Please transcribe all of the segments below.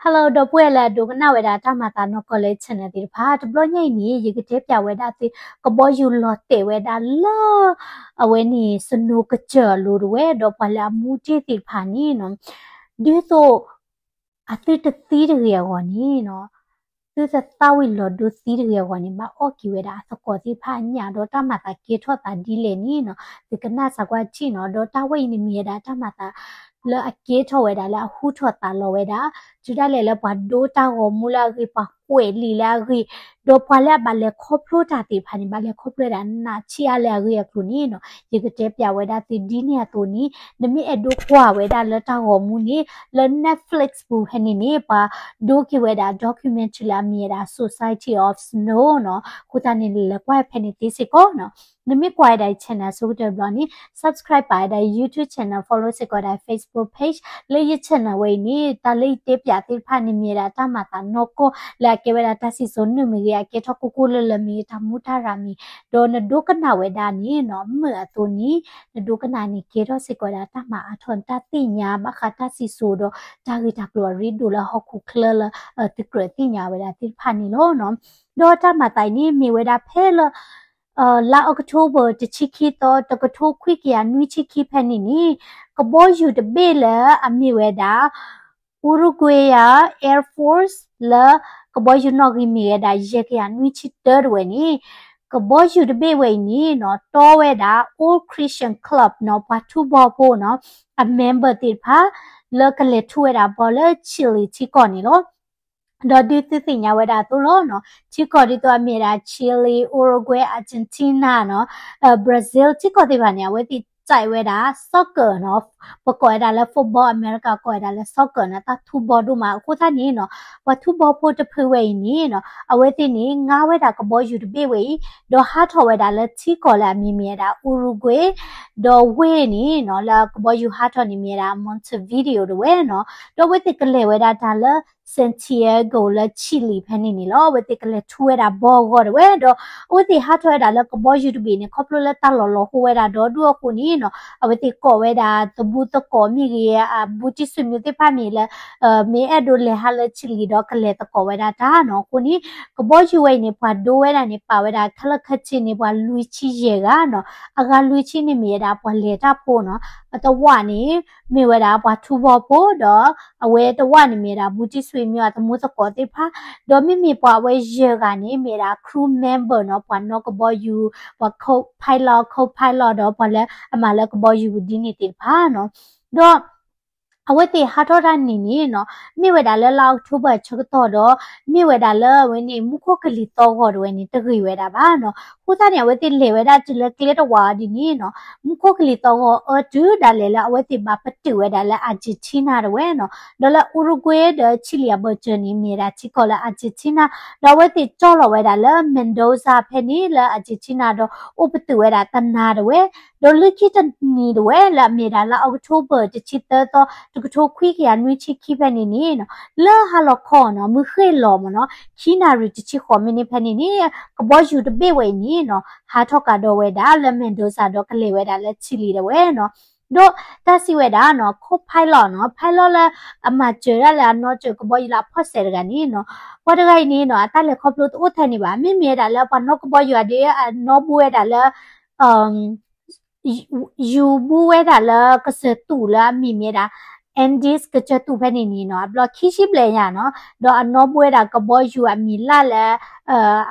Hello ဒီပုၢ်ဝဲၢ်လၢအဒိကနၣ်ဝဲဒၣ်တၢ်မၤသးနီၢ်ကီၢ်လၢ channel သ့ၣ်တဖၣ်, တဘျီညါအံၤန့ၣ် ယကတဲပၠးဝဲဒၣ်သု ကဘီယူၤလီၤတဲာ်ဝဲဒၣ်လၢ အဝဲန့ၣ် စနိကစၢၢ်အလိၤတဝဲ ဒီးပှၤလၢအမူတ့ၢ်သ့ၣ်တဖၣ်န့ၣ်နီၤ, ဒ်သိး အသုတသံတဂ့ၤအဂီၢ်န့ၣ်နီၤ, သုတသၣ်ဝံၤလီၤဒိသံတဂ့ၤအဂီၢ်န့ၣ် ဘၣ်အီၣ်က့ၤဝဲဒၣ်အသကိးသ့ၣ်တဖၣ်အညၣ် ဒီးတၢ်မၤသးကဲထီၣ်သးဒ်လဲၣ်န့ၣ်နီၤ, သုကနၣ်စၢၤကွၢ်ထံၣ်နီၤ, ဒီးတၢ်ဝဲအံၤန့ၣ်မ့ၢ်ဝဲဒၣ်တၢ်မၤသးလၢအကဲထီၣ်ဝဲဒၣ်လၢအဟူထီၣ်သးလီၤဝဲဒၣ် တုၤဒၣ်လဲာ်လၢပှၤဒိတၢ်ဂီၤမူလၢအဂ့ၤ ပှၤကွဲးလံာ်လၢအဂ့ၤ, ဒီးပှၤလၢအဘၣ်လဲၤခီဖျိတၢ်သ့ၣ်တဖၣ်န့ၣ် ဘၣ်လဲၤခီဖျိဝဲဒၣ်နးဆံးအါလၢအဂ့ၤအကျိၤန့ၣ်နီၤ, ယကတဲပၠးဝဲဒၣ်သုဒ်န့ၣ်အသိးန့ၣ်, နမ့ၢ်အဲၣ်ဒိးကွၢ်ဝဲဒၣ်လၢတၢ်ဂီၤမူန့ၣ် လၢ Netflix ပူၤဖဲန့ၣ်န့ၣ် ပှၤဒိက့ၤဝဲဒၣ် documentary လၢအမ့ၢ်ဝဲဒၣ် Society of Snow နီၤ, အဃိသတးန့ၣ် နလဲၤကွၢ်ဖဲန့ၣ်သ့စ့ၢ်ကီးနီၤ. နမ့ၢ်ကွၢ်ဝဲဒၣ်ယ channel အဆိကတၢၢ်တဘျီန့ၣ် subscribe ပာ်ဝဲဒၣ် YouTube channel, follow စ့ၢ်ကီးဝဲဒၣ် Facebook page လၢယ channel ဝဲအံၤန့ၣ် တၢ်လၢယတဲပၠးသ့ၣ်တဖၣ်န့ၣ်မ့ၢ်ဝဲဒၣ်တၢ်မၤသးနီၢ်ကီၢ် လၢအကဲဝဲဒၣ်တၢ်စံၣ်စိၤနုာ်မ့ၢ်ဂ့ၤ အကဲထီၣ်ကိၢ်ကိၢ်လၢလၢမ့ၢ်ဂ့ၤ တၢ်မူတၢ်ရၤမ့ၢ် ဒီးနဒိကနၣ်ဝဲဒၣ်န့ၣ်နီၤ မုာ်အသိးန့ၣ် နဒိကနၣ်န့ၣ် ကဲထီၣ်စ့ၢ်ကီးဝဲဒၣ်တၢ်မၤအါထီၣ်နတၢ်သ့ၣ်ညါ ဘၣ်ဃးတၢ်စံၣ်စိၤဒီး တၢ်ဂ့ၢ်တၢ်ကျိၤအရ့ဒိၣ်လၢဟီၣ်ခိၣ်ချၢလၢ သုကြၢးသ့ၣ်ညါဝဲဒၣ်သ့ၣ်တဖၣ်န့ၣ်လီၤနီၤ. ဒီးတၢ်မၤသးအံၤန့ၣ် မ့ၢ်ဝဲဒၣ်ဖဲလၢ လါ October တဆံခံသီ တကထိခွံကယၤနွံဆံခံဖဲန့ၣ်န့ၣ် ကဘီယူၤတဘ့ၣ်လၢအမ့ၢ်ဝဲဒၣ် Uruguay Air Force လၢကဘီယူၤနီၣ်ဂံၢ်မ့ၢ်ဝဲဒၣ် ယဲၢ်ကယၤနွံဆံတၢတဝဲန့ၣ် ကဘီယူၤတဘ့ၣ်ဝဲအံၤန့ၣ်နီၤ တီဝဲဒၣ် Old Christian Club နီၤ ပှၤထူဘီဖိနီၤ အ member သ့ၣ်တဖၣ် လၢကလဲၤထူဝဲဒၣ်ဘီလၢ Chile ထံကီၢ်န့ၣ်လီၤ. ဒီးဒ်သုသ့ၣ်ညါဝဲဒၣ်အသိးလီၤနီၤ, ထံကီၢ်ဒ်သိးအမ့ၢ်ဝဲဒၣ် Chile, Uruguay, Argentina နီၤ, Brazil ထံကီၢ်သ့ၣ်တဖၣ်န့ၣ် အဝဲသ့ၣ် ကြိုက် ဝဲဒၣ် soccer နီၤ, ပကိးဝဲဒၣ်လၢ football, အမဲရကၤကိးဝဲဒၣ်လၢ soccer နီၤ, တၢ်ထူဘီဒိၣ်မးအဃိသတးန့ၣ်နီၤ, ပှၤထူဘီဖိတဖုဝဲအံၤန့ၣ်နီၤ အဝဲသ့ၣ်န့ၣ် ငါဝဲဒၣ်ကဘီယူၤတဘ့ၣ်ဝဲအံၤ ဒီးဟးထီၣ်ဝဲဒၣ်လၢထံကီၢ်လၢအမံၤမ့ၢ်ဝဲဒၣ် Uruguay ဒီးဝ့ၢ်န့ၣ်နီၤ လၢကဘီယူၤဟးထီၣ်န့ၣ်မ့ၢ်ဝဲဒၣ် Montevideo တဝဲနီၤ, ဒီးအဝဲသ့ၣ်ကလဲၤဝဲဒၣ်တၢ်လၢ Santiago လၢ Chile ဖဲန့ၣ်န့ၣ်လီၤ. အဝဲသ့ၣ်ကလဲၤထူဝဲဒၣ်ဘီအဂီၢ်တဝဲ ဒီးအဝဲသ့ၣ်ဟးထီၣ်ဝဲဒၣ်လၢကဘီယူၤတဘ့ၣ်န့ၣ် ခီဖျိလၢတၢ်လီၢ်လီၤဟိဝဲဒၣ်ဒီဒူၣ်အဃိန့ၣ်နီၤ, အဝဲသ့ၣ်ကိးဝဲဒၣ်သဘူသကိးမ့ၢ်ဂ့ၤ အဘူးတံၢ်ဆွေမျိုးသ့ၣ်တဖၣ်မ့ၢ်လၢ မ့ၢ်အဲၣ်ဒိးလဲၤဟးလၢ Chile ဒီးကလဲၤသကိးဝဲဒၣ်တၢ်နီၤ, အဃိန့ၣ် ကဘီယူၤဝဲအံၤန့ၣ် ပှၤဒိဝဲဒၣ်န့ၣ် ပာ်ဝဲဒၣ်ခဲလၢာ်ခဲဆ့န့ၣ် ပှၤလွံၢ်ဆံယဲၢ်ဂၤနီၤ, အဂၤလွံၢ်ဆံန့ၣ်မ့ၢ်ဝဲဒၣ် ပှၤလဲၤတၢ်ဖိနီၤ, အတဝၣ်န့ၣ် မ့ၢ်ဝဲဒၣ်ပှၤထူဘီဖိဒီး အဝဲတဝၣ်န့ၣ်မ့ၢ်ဝဲဒၣ်ဘူးတံၢ်ဆွေမျိုး အသဘူသကိးသ့ၣ်တဖၣ်, ဒီးမ့မ့ၢ်ပှၤအဝဲယဲၢ်ဂၤန့ၣ် မ့ၢ်ဝဲဒၣ် crew memberနီၤ, ပှၤနီၣ်ကဘီယူၤ, ပှၤ co-pilot, co-pilot ဒီးပှၤလၢအမၤလၢကဘီယူၤဒ်န့ၣ်သ့ၣ်တဖၣ်နီၤ, ဒီး အဝဲသ့ၣ်ဟးထီၣ်တၢ်န့ၣ်န့ၣ်နီၤ, မ့ၢ်ဝဲဒၣ်လၢလါ October ဆၢကတီၢ်ဒီး မ့ၢ်ဝဲဒၣ်လၢအဝဲန့ၣ် မူခိၣ်ကလံၤသီၣ်ဂီၤတဝဲန့ၣ် တဂ့ၤဝဲဒၣ်ဘၣ်နီၤ, အဃိသတးန့ၣ် အဝဲသ့ၣ်လဲၤဝဲဒၣ်တုၤလၢကျဲတဝာ်အီၤဒ်န့ၣ်နီၤ, မူခိၣ်ကလံၤသီၣ်ဂီၤအၢတုၤဒၣ်လဲာ်လၢအဝဲသ့ၣ်ဘၣ်ပတုာ်ဝဲဒၣ်လၢ Argentina တဝဲနီၤ, ဒီးလၢ Uruguay ဒီး Chile အဘၢၣ်စၢၤန့ၣ် မ့ၢ်ဝဲဒၣ်ထံကီၢ်လၢ Argentina, ဒီးအဝဲသ့ၣ်ကၠီၣ်လီၤဝဲဒၣ်လၢ Mendoza ဖဲန့ၣ်လၢ Argentina ဒီးအိၣ်ပတုာ်ဝဲဒၣ်တနၤတဝဲ, ဒီးလၢခံတနံၤတဝဲလၢအမ့ၢ်ဒၣ်လၢ October တဆံသၢသီ တကထိခွံကယၤနွံဆံခံဖဲန့ၣ်န့ၣ်နီၤ, လၢဟါလီၤခီနီၤ မုၢ်ဃ့ၢ်လီၤမ့ၢ်နီၤ ခံနၣ်ရံၣ်တဆံဃိးမံးနံးဖဲန့ၣ်န့ၣ် ကဘီယူၤတဘ့ၣ်ဝဲအံၤန့ၣ်နီၤ ဟးထီၣ်ကဒီးဝဲဒၣ်လၢ Mendoza ဒီးကလဲၤဝဲဒၣ်လၢ Chile တဝဲနီၤ, ဒီးတၢ်စံးဝဲဒၣ်နီၤ co-pilot နီၤ pilot လၢအမၤစၢၤဒၣ်လၢအနီၣ်စၢၤကဘီယူၤလၢအဖီၣ်စဲးတဂၤန့ၣ်နီၤ, ပှၤတဂၤအံၤန့ၣ်နီၤ အတၢ်လဲၤခီဖျိတအိၣ်ထဲန့ၣ်ဘၣ်, မ့မ့ၢ်ဝဲဒၣ်လၢပှၤနီၣ်ကဘီယူၤအဒ့အနီၣ်ဘူဝဲဒၣ်လၢ ယူၤဘူဝဲဒၣ်လၢကစၢၢ်သူးလၢအမံၤမ့ၢ်ဝဲဒၣ် Andes ကစၢၢ်သူးဖဲန့ၣ်န့ၣ်နီၤ အဘျီခံဆံဘျဲၣ်ညါနီၤ, ဒီးအနီၣ်ဘူဝဲဒၣ်ကဘီယူၤအမံၤလၢ်လၢ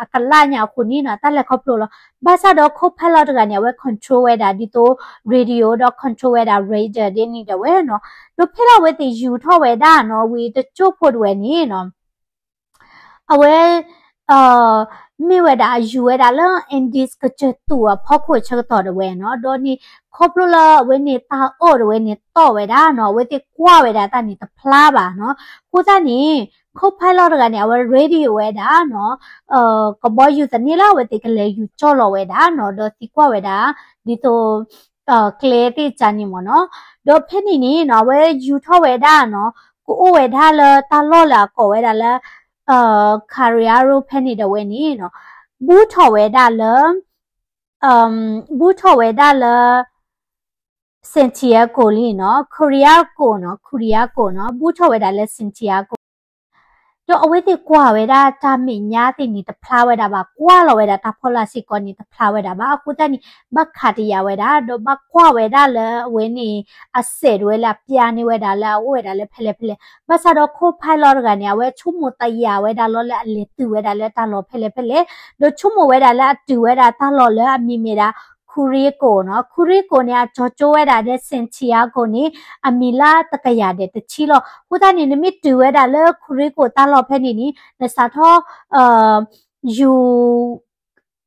အကလၢ်ညါအဃိန့ၣ်နီၤ တၢ်လဲၤခီဖျိလီၤ. ဘၣ်ဆၣ်ဒီး co-pilot တဂၤန့ၣ် အဝဲ control ဝဲဒၣ်ဒ်သိး radio ဒီး control ဝဲဒၣ် radar ဒ်န့ၣ်တဝဲနီၤ, ဒီးဖဲလၢအဝဲသ့ၣ်ယူၤထီၣ်ဝဲဒၣ်နီၤ ဝံၤတကၠိၢ်ဖိတဝဲန့ၣ်နီၤ အဝဲ မ့ၢ်ဝဲဒၣ်အယူၤဝဲဒၣ်လၢ Andes ကစၢၢ်သူးအဖီခိၣ်ဆၢကတီၢ်တဝဲနီၤ, ဒီးန့ၣ် ခီဖျိလၢအဝဲန့ၣ်တၢ်အီၣ်တဝဲန့ၣ်တီၢ်ဝဲဒၣ်နီၤ, အဝဲသ့ၣ်ကွၢ်ဝဲဒၣ်တၢ်န့ၣ်တဖျါဘၣ်နီၤ, အဃိသတးန့ၣ် co-pilot တဂၤန့ၣ် အဝဲ radio ဝဲဒၣ်နီၤ, ကဘီယူၤသန့လၢအဝဲသ့ၣ်ကလဲၤယူၤကၠီၣ်လီၤဝဲဒၣ်နီၤ, ဒီးသံကွၢ်ဝဲဒၣ် ဒ်သိး ကျဲသ့ၣ်ကန့ၣ်မ့ၢ်နီၤ, ဒီးဖဲန့ၣ်န့ၣ်နီၤ အဝဲယူၤထီၣ်ဝဲဒၣ်နီၤ, ကအိၣ်ဝဲဒၣ်လၢတၢ်လီၢ်လၢအကိးဝဲဒၣ်လၢ Carriaro ဖဲန့ၣ်တဝဲန့ၣ်နီၤ, ဘူးထီၣ်ဝဲဒၣ်လၢ ဘူးထီၣ်ဝဲဒၣ်လၢ Santiago လံနီၤ, Cariaco နီၤ, Cariaco နီၤ, ဘူးထီၣ်ဝဲဒၣ်လၢ Santiago ဒီးအဝဲသ့ၣ်ကွၢ်ဝဲဒၣ်တၢ်မဲာ်ညါသ့ၣ်န့ၣ်တဖျါဝဲဒၣ်ဘၣ်, ကွၢ်လီၤဝဲဒၣ်တၢ်ဖီလာ်စ့ၢ်ကီးန့ၣ်တဖျါဝဲဒၣ်ဘၣ်. အဃိသတးန့ၣ် ဘၣ်ခးတယာ်ဝဲဒၣ် ဒီးဘၣ်ကွၢ်ဝဲဒၣ်လၢအဝဲန့ၣ် အစဲးတဝဲလၢအပျါန့ၢ်ဝဲဒၣ်လၢအအိၣ်ဝဲဒၣ်လၢဖဲလဲၣ်ဖဲလဲၣ်. ဘၣ်ဆၣ်ဒီး co-pilot တဂၤန့ၣ် အဝဲဆိကမိၣ်တယာ်ဝဲဒၣ်လီၤလၢအလဲၤတုၤဝဲဒၣ်လၢတၢ်လီၢ်ဖဲလဲၣ်ဖဲလဲၣ်, ဒီးဆိကမိၣ်ဝဲဒၣ်လၢအတုၤဝဲဒၣ်တၢ်လီၢ်လၢအမံၤမ့ၢ်ဒၣ် Curiacá နီၤ. Curiacá န့ၣ် အကၠီၤကၠိဝဲဒၣ်ဒီး Santiago န့ၣ် အမံၤလၢတကယၤဒီးတဆံလီၤ. အဃိသတးန့ၣ် နမ့ၢ်တုၤဝဲဒၣ်လၢ Curiacá တၢ်လီၢ်ဖဲန့ၣ်န့ၣ် နစးထီၣ် ယူၤ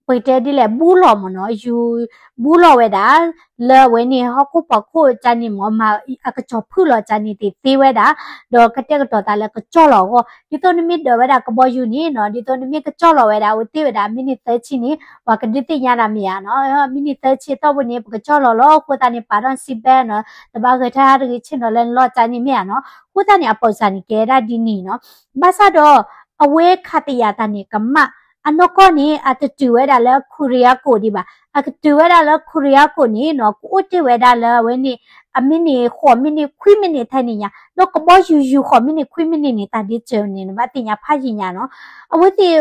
ပကတဲဒ်လဲၣ် ဘူးလီၤမ့ၢ်နီၤ, ယူၤ ဘူးလီၤဝဲဒၣ် လၢအဝဲန့ၣ်ဟီၣ်ခိၣ်ဖီခိၣ်ကန့ၣ်မ့ၢ် မၤအကစီၤဖုၣ်လီၤကန့ၣ်သ့သ့ဝဲဒၣ်, ဒီးကတဲာ်ကတီၤသးလၢကကၠီၣ်လီၤအဂီၢ်. ဒ်သိးနမ့ၢ်ဒိးဝဲဒၣ်ကဘီယူၤန့ၣ်နီၤ, ဒ်သိးနမ့ၢ်ကကၠီၣ်လီၤဝဲဒၣ် အဝဲသ့ၣ်ဝဲဒၣ် မံးနံးသၢဆံန့ၣ် ပှၤကဒုးသ့ၣ်ညါတၢ်မ့ၢ်ဧါနီၤ, မံးနံးသၢဆံအတီၢ်ပူၤန့ၣ် ပကကၠီၣ်လီၤလီၤ. အဃိသတးန့ၣ် ပာ်ထီၣ် seat belt နီၤ, တဘၣ်ဂဲၤထၢၣ်ဟးတဂ့ၤဆ့ၣ်နီၤလၢနလီၢ်ကန့ၣ်မ့ၢ်ဧါနီၤ. အဃိသတးန့ၣ် အပိာ်စၢ်န့ၣ်ကဲဒၣ်ဒ်န့ၣ်နီၤ. ဘၣ်ဆၣ်ဒီး အဝဲခးတယာ်တၢ်န့ၣ်ကမၣ်, အနီၢ်ကီၢ်န့ၣ် အတတုၤဝဲဒၣ်လၢ Curiacá ဒံးဘၣ်. အကတုၤဝဲဒၣ်လၢ Curiacá န့ၣ်နီၤ, ကအိၣ်တ့ၢ်ဝဲဒၣ်လၢအဝဲန့ၣ် အမံးနံး ဃိးမံးနံး ခွံမံးနံးထဲန့ၣ်ညါ, ဒီးကဘီယူၤယူၤ ဃိးမံးနံး ခွံမံးနံးန့ၣ် တၢ်ဒ့စၢၤန့ၣ် နဘၣ်သ့ၣ်ညါဖးယံၤညါနီၤ. အဝဲသ့ၣ်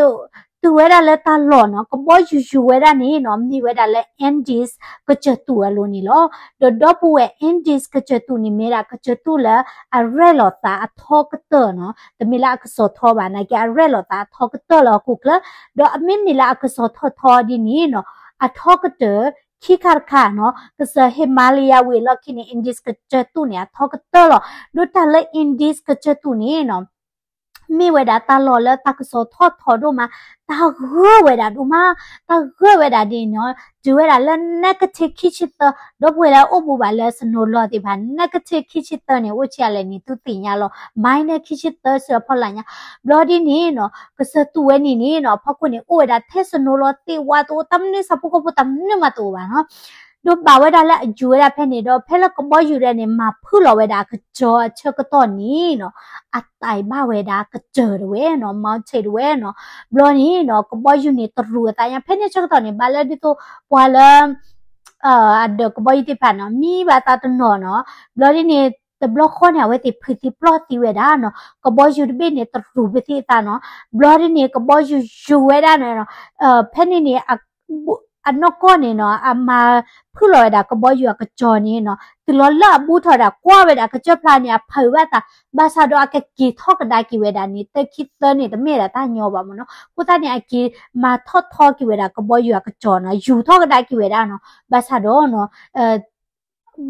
တုၤဝဲဒၣ်လၢတၢ်လီၢ်နီၤ, ကဘီယူၤယူၤဝဲဒၣ်န့ၣ်နီၤ, မ့ၢ်ဝဲဒၣ်လၢ Andes ကစၢၢ်သူၣ်အလိၤန့ၣ်လီၤ. ဒီးဒီပုၢ်ဝဲၢ် Andes ကစၢၢ်သူၣ်န့ၣ် မ့ၢ်ဒၣ်ကစၢၢ်သူၣ်လၢအရဲၣ်လီၤသးအထီကတၢၢ်နီၤ, တမ့ၢ်လၢအကစီၤထီဘၣ်, နာ်က့အရဲၣ်လီၤသးအထီကတၢၢ်လၢဟီၣ်ခိၣ်ချၢ, ဒီးအမ့မ့ၢ်လၢအကစီၤထီထီဒ်န့ၣ်နီၤ, အထီကတၢၢ် ခံခါတခါနီၤ, ကစၢၢ် Himalaya ဝံၤအလီၢ်ခံန့ၣ် Andes ကစၢၢ်သူၣ်န့ၣ် အထီကတၢၢ်လီၤ. ဒီးတၢ်လၢ Andes ကစၢၢ်သူၣ်န့ၣ်နီၤ မ့ၢ်ဝဲဒၣ်တၢ်လီၢ်လၢတၢ်ကစီၤထီၣ်ထီဒိၣ်မး, တၢ်ဂၢၢ်ဝဲဒၣ်ဒိၣ်မး, တၢ်ဂၢၢ်ဝဲဒၣ်ဒ်န့ၣ်နီၤ, တုၤဝဲဒၣ်လၢ negative ခံဆံသၢ, ဒီပုၢ်ဝဲၢ်လၢအအိၣ်ဘူးဘၣ်လၢ snow လီၢ်သ့ၣ်တဖၣ် negative ခံဆံသၢန့ၣ် အိၣ်ဆံးအါလဲၣ်န့ၣ် သုသ့ၣ်ညါလီၤ, minus ခံဆံသၢစ့ၢ်အဖီလာ်ညါ. ဘျီဒ်န့ၣ်နီၤ, ကစၢၢ်သူၣ်ဝဲန့ၣ်န့ၣ်နီၤ, အဖီခိၣ်န့ၣ် အိၣ်ဝဲဒၣ်ထဲ snow လီၤသ့ၣ်ဝါတအိၣ်, တၢ်မနုၤဆၣ်ဖိကီၢ်ဖိတၢ်မနုၤမးတအိၣ်ဘၣ်နီၤ. ဒီးဘၣ်ဝဲဒၣ်လၢအယူၤဝဲဒၣ်ဖဲန့ၣ်ဒီး ဖဲလၢကဘီယူၤဒၣ်န့ၣ် မၤဖုၣ်လီၤဝဲဒၣ်အကစၢၢ်အဆၢကတီၢ်န့ၣ်နီၤ, အတဲဘၣ်ဝဲဒၣ်ကစၢၢ်တဝဲနီၤ, mountain တဝဲနီၤ. ဘျီန့ၣ်နီၤ, ကဘီယူၤန့ၣ်တရူးအသးညါ, ဖဲန့ၣ်ဆၢကတီၢ်န့ၣ် ဘၣ်လၢဒ်သိးပှၤလၢ အဒၢးကဘီယူၤသ့ၣ်တဖၣ်နီၤ, မံဘၣ်သးတနီၤနီၤ. ဘျီဒ်န့ၣ် တဘျီဃီန့ၣ် အဝဲသ့ၣ်ဖုးသံပျီၢ်သံဝဲဒၣ်နီၤ, ကဘီယူၤတဘ့ၣ်န့ၣ် တရူးပသံအသးနီၤ. ဘျီဒ်န့ၣ် ကဘီယူၤယူၤဝဲဒၣ်နီၤ, ဖဲန့ၣ်န့ၣ် အနီၢ်ကီၢ်န့ၣ်နီၤ, အမၤဖုၣ်လီၤဝဲဒၣ်ကဘီယူၤအကစၢၢ်န့ၣ်နီၤ, တုၤလီၤလၢအဘူးထီၣ်ဝဲဒၣ် ကွၢ်ဝဲဒၣ်ကစၢၢ်ဖျါန့ၣ် အဖုးဘၣ်သး, ဘၣ်ဆၣ်ဒီးအကက့ၤထီၣ်ကဒါက့ၤဝဲဒၣ်န့ၣ် သၢခံသၢန့ၣ် တမ့ၢ်ဒၣ်တၢ်ညီဘၣ်မ့ၢ်နီၤ. အဃိသတးန့ၣ် အက့ၤမၤထီၣ်ထီက့ၤဝဲဒၣ်ကဘီယူၤအကစၢၢ်နီၤ, ယူၤထီၣ်ကဒါက့ၤဝဲဒၣ်နီၤ. ဘၣ်ဆၣ်ဒီးနီၤ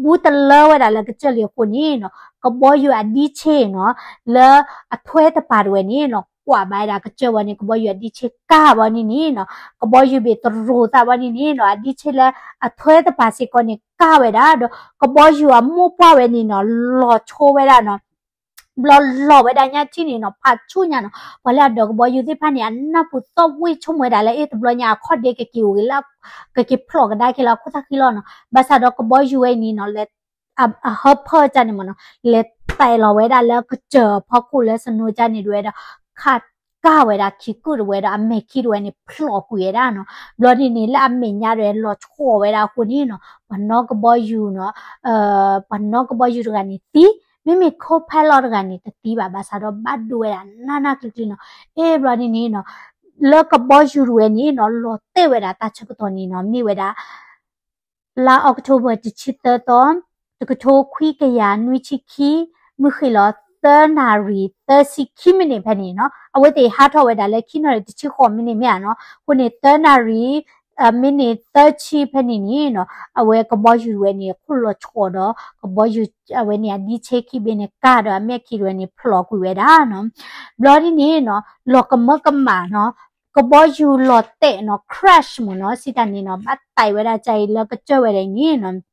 ဘူးတလၢဝဲဒၣ်လၢကစၢၢ်လံအဃိန့ၣ်နီၤ, ကဘီယူၤအဒံးဆ့နီၤ, လၢအထွဲတပၤတဝဲန့ၣ်နီၤ, ကွၢ်ဘၣ်ဝဲဒၣ်ကစၢၢ်ဝဲန့ၣ် ကဘီယူၤအဒံးဆ့ကၢ်ဘီန့ၣ်န့ၣ်နီၤ, ကဘီယူၤဘ့ၣ်တရူးသးဘီန့ၣ်န့ၣ်နီၤ, အဒံးဆ့လၢအထွဲတပၤစ့ၢ်ကီးန့ၣ်ကၢ်ဝဲဒၣ်ဒီး ကဘီယူၤအမိၢ်ပှၢ်ဝဲန့ၣ်နီၤ, လီၤဆိဝဲဒၣ်နီၤ. ဘျီလီၤဝဲဒၣ်ညါထံၣ်န့ၣ်နီၤ, ဖးဆူၣ်ညါနီၤ, ပှၤလၢအဒၢးကဘီယူၤသ့ၣ်တဖၣ်န့ၣ် အနၢ်ပူၤသီၣ်ဝံၣ်ဆိကမိၣ်ဝဲဒၣ်လၢ အ့ၣ် တဘျီညါအခီၣ်ဒ့ကက့ၤအိၣ်ဂ့ၤလၢ ကက့ၤဖျိးကဒါက့ၤလၢအခိၣ်သၣ်ဃံလီၤနီၤ. ဘၣ်ဆၣ်ဒီးကဘီယူၤဝဲအံၤန့ၣ်နီၤ, လဲၤ အဟၢဖၢတၢ်န့ၣ်မ့ၢ်နီၤ, လဲၤတဲာ်လီၤဝဲဒၣ်လၢကစၢၢ်အဖီခိၣ်လၢ snow တၢ်န့ၣ်တဝဲဒီး ခးကၢ်ဝဲဒၣ်ခံကုၢ်တဝဲဒီး အမဲာ်ခံတဝဲန့ၣ် ဖျိးကွံာ်ဝဲဒၣ်နီၤ. ဘျီဒ်န့ၣ် လၢအမဲာ်ညါတဝဲလီၤဆီၣ်ဝဲဒၣ်အဃိန့ၣ်နီၤ, ပှၤနီၣ်ကဘီယူၤနီၤ, ပှၤနီၣ်ကဘီယူၤတဂၤန့ၣ်သံ, မ့မ့ၢ် co-pilot တဂၤန့ၣ်တသံဘၣ်, ဘၣ်ဆၣ်ဒီးဘၣ်ဒိဝဲဒၣ်နးနးကျံၤကျံၤနီၤ. အ့ၣ် ဘျီဒ်န့ၣ်နီၤ, လၢကဘီယူၤတဝဲန့ၣ်နီၤ, လီၤတဲာ်ဝဲဒၣ်တၢ်ဆၢကတီၢ်န့ၣ်နီၤ, မ့ၢ်ဝဲဒၣ် လါ October တဆံသၢသီ, တကထိခွံကယၤနွံဆံခံ, မုၢ်ဃ့ၢ်လီၤ သၢနၣ်ရံၣ် သၢဆံခံမံးနံးဖဲန့ၣ်နီၤ. အဝဲသ့ၣ်ဟးထီၣ်ဝဲဒၣ်လၢခံနီၣ်ရံၣ်တဆံဃိးမံးနံးမ့ၢ်ဧါနီၤ. အဃိန့ၣ် သၢနၣ်ရံၣ် မံးနံးသၢဆံဖဲန့ၣ်န့ၣ်နီၤ, အဝဲကဘီယူၤတဝဲန့ၣ် ခိၣ်လီၤဆီၣ်ဒီး ကဘီယူၤအဝဲန့ၣ် အဒံးဆ့ခံဘ့ၣ်န့ၣ် ကၢ်ဒီးအမဲာ်ခံတဝဲန့ၣ် ဖျိးကွံာ်ဝဲဒၣ်နီၤ. ဘျီဒ်န့ၣ်နီၤ, လီၤကမၢကမၣ်နီၤ, ကဘီယူၤလီၤတဲာ်နီၤ, crash မ့ၢ်နီၤ, စံးတၢ်န့ၣ်နီၤ, ဘၣ်တဲာ်ဝဲဒၣ်ကအံၤလၢကစၢၢ်ဝဲဒၣ်အံၤန့ၣ်နီၤ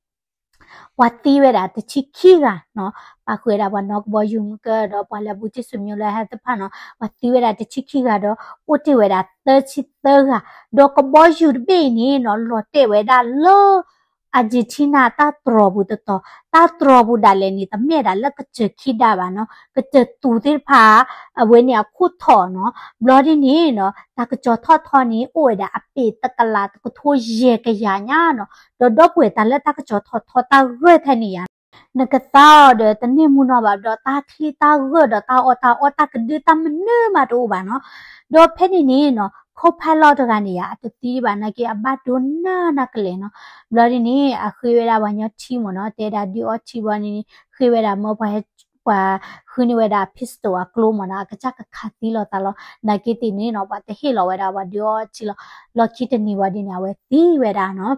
ပှၤသံဝဲဒၣ်တဆံခံဂၤနီၤ, ပာ်ဃုာ်ဝဲဒၣ်ပှၤနီၣ်ကဘီယူၤမုၢ်ကၢၢ်ဒီးပှၤလၢဘူးတံၢ်စူၤမၠိလၢဟဲသ့ၣ်တဖၣ်နီၤ, ပှၤသံဝဲဒၣ်တဆံခံဂၤဒီး အိၣ်တ့ၢ်ဝဲဒၣ်သၢဆံသၢဂၤ, ဒီးကဘီယူၤတဘ့ၣ်အံၤန့ၣ်နီၤ, လီၤတဲာ်ဝဲဒၣ်လၢ Argentina တၢ်တြီၤပူၤတတီၤ, တၢ်တြီၤပူၤဒၣ်လဲာ်န့ၣ် တမ့ၢ်ဒၣ်လၢကစၢၢ်ခံဒၣ်ဘၣ်နီၤ, ကစၢၢ်သူးသ့ၣ်တဖၣ် အဝဲန့ၣ်အခိၣ်ထီၣ်နီၤ, ဘျီဒ်န့ၣ်နီၤ, တၢ်ကစီၤထီၣ်ထီန့ၣ် အိၣ်ဝဲဒၣ်အပ့ၢ်တကလးတကထိယဲၢ်ကယၤညါနီၤ, ဒီးဒီပုၢ်ဝဲၢ်တၢ်လၢတၢ်ကစီၤထီၣ်ထီတၢ်ဂၢၢ်ထဲန့ၣ်ယၤ နကသါအီၤဒီးတန့ၢ်မူနီၢ်ဘၣ်ဒီး တၢ်ချံတၢ်ဂၢၢ်ဒီးတၢ်အီၣ်တၢ်အီတၢ်ကဒုတၢ်မနုၤမးတအိၣ်ဘၣ်နီၤ. ဒီးဖဲန့ၣ်န့ၣ်နီၤ co-pilot တဂၤန့ၣ်ယါ အတသံဘၣ်နာ်က့ အဘၣ်ဒိနၢ်နၢ်ကလဲာ်နီၤ. ဘျီဒ်န့ၣ် အဃ့ဝဲဒၣ်ပှၤညီထံမ့ၢ်နီၤ တဲဒၣ်ဒုးအီထံဘျီန့ၣ်န့ၣ် ဃ့ဝဲဒၣ်မၢပှၤ ပှၤဃုန့ၢ်ဝဲဒၣ် pistol အကျိမ့ၢ်နီၤ အကစၢ်ကခးသံလီၤသးလီၤ. နာ်က့သ့ၣ်န့ၣ်နီၤ ပှၤတဟ့ၣ်လီၤဝဲဒၣ်ပှၤဒုးအီထံလီၤ. လီၢ်ခံတနံၤဝဲဒ်န့ၣ် အဝဲသံဝဲဒၣ်နီၤ.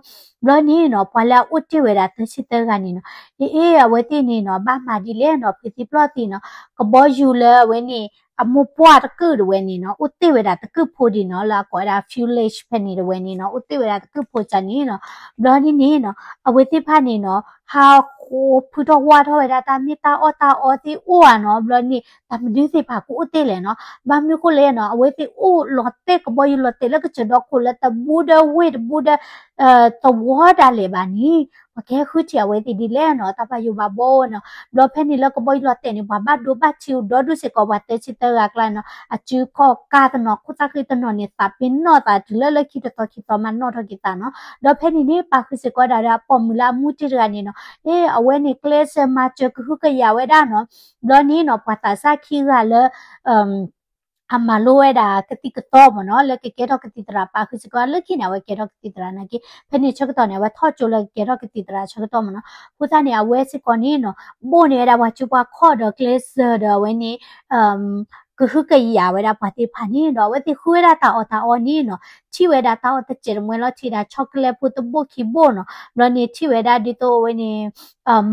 ဘျီန့ၣ်နီၤ ပှၤလၢအအိၣ်တ့ၢ်ဝဲဒၣ်သၢဆံသၢဂၤန့ၣ်နီၤ အ့ အဝဲသ့ၣ်န့ၣ်နီၤ ဘၣ်မၤဒ်လဲၣ်နီၤ ဖုသံပျီၢ်သံနီၤ ကဘီယူၤလၢအဝဲန့ၣ် အမိၢ်ပှၢ်တကုၢ်တဝဲန့ၣ်နီၤ အိၣ်တ့ၢ်ဝဲဒၣ်တကုၢ်ဖိဒံးနီၤ လၢအကိးဝဲဒၣ် fuselage ဖဲန့ၣ်တဝဲန့ၣ်နီၤ အိၣ်တ့ၢ်ဝဲဒၣ်တကုၢ်ဖိကန့ၣ်နီၤ. ဘျီဒ်န့ၣ်နီၤ အဝဲသ့ၣ်တဖၣ်န့ၣ်နီၤ ဟးဃိဖုထီၣ်ဝါထီၣ်ဝဲဒၣ်တၢ်မ့ၢ်တၢ်အီၣ်တၢ်အီသ့ၣ်အိၣ်ဧါနီၤ. ဘျီန့ၣ် တၢ်မနုၤသ့ၣ်တဖၣ်ကအိၣ်တ့ၢ်လဲၣ်နီၤ. ဘၣ်မနုၤဃိလဲၣ်နီၤ အဝဲသ့ၣ်အိၣ်လီၤတဲာ်ကဘီယူၤလီၤတဲာ်လၢကစၢၢ်ဒီခိၣ်လၢတဘူးဒီးဝ့ၢ်တဘူးဒီး သဝီဒၣ်လဲာ်ဘၣ်န့ၣ် ပှၤကဟဲဃုထံၣ်အဝဲသ့ၣ်ဒ်လဲၣ်နီၤ တၢ်ဘၣ်ယိၣ်ဘၣ်ဘှီဝဲနီၤ. ဘျီဖဲန့ၣ်လၢကဘီယူၤလီၤတဲာ်န့ၣ် ပှၤဘၣ်ဒိဘၣ်ထံးအိၣ်ဒီဒူၣ်စ့ၢ်ကီး ပှၤသၢဆံသၢဂၤအကျါနီၤ အစုခီၣ်ကၢ်တနီၤ ခိၣ်သၣ်ဃံတနီၤန့ၣ် သးပ့ၤနီၣ်သးတုၤလၢလၢခံတသီခံသီမးနီၣ်ထီၣ်က့ၤသးနီၤ. ဒီးဖဲန့ၣ်န့ၣ် ပာ်ဃုာ်စ့ၢ်ကီးဒၣ်ဒီးအပိာ်မုၣ်လၢအမူတ့ၢ်တဂၤန့ၣ်နီၤ အ့ အဝဲန့ၣ်ကျဲးစၢးမၤစၢၤကဟုကယာ်ဝဲဒၣ်နီၤ. ဘျီန့ၣ်နီၤ ပှၤသးစၢ်ခံဂၤလၢ အမၤလိဝဲဒၣ်ကသံၣ်ကသီမ့ၢ်နီၤ လၢကကဲထီၣ်ကသံၣ်သရၣ် ပာ်ဃုာ်စ့ၢ်ကီး လၢခံန့ၣ် အဝဲကဲထီၣ်ကသံၣ်သရၣ်နာ်က့ ဖဲန့ၣ်ဆၢကတီၢ်န့ၣ် အဝဲထီၣ်ကၠိလၢကကဲထီၣ်ကသံၣ်သရၣ်ဆၢကတီၢ်မ့ၢ်နီၤ. အဃိသတးန့ၣ် အဝဲစ့ၢ်ကီးန့ၣ်နီၤ ဘိၣ်န့ၢ်ဝဲဒၣ်ပှၤစုပှၤခီၣ်ဒီးကျဲးစၢးဒီးအဝဲန့ၣ် ကဟုကယာ်ဝဲဒၣ်ပှၤသ့ၣ်တဖၣ်န့ၣ်ဒီး အဝဲသ့ၣ်ဃုဝဲဒၣ်တၢ်အီၣ်တၢ်အီန့ၣ်နီၤ ထံၣ်ဝဲဒၣ်တၢ်အီၣ်တစဲးတမှဲလီၤ ထံၣ်ဝဲဒၣ် chocolate ဖိတဘိၣ်ခံဘိၣ်နီၤ. ဘျီန့ၣ်ထံၣ်ဝဲဒၣ်ဒ်သိးအဝဲန့ၣ်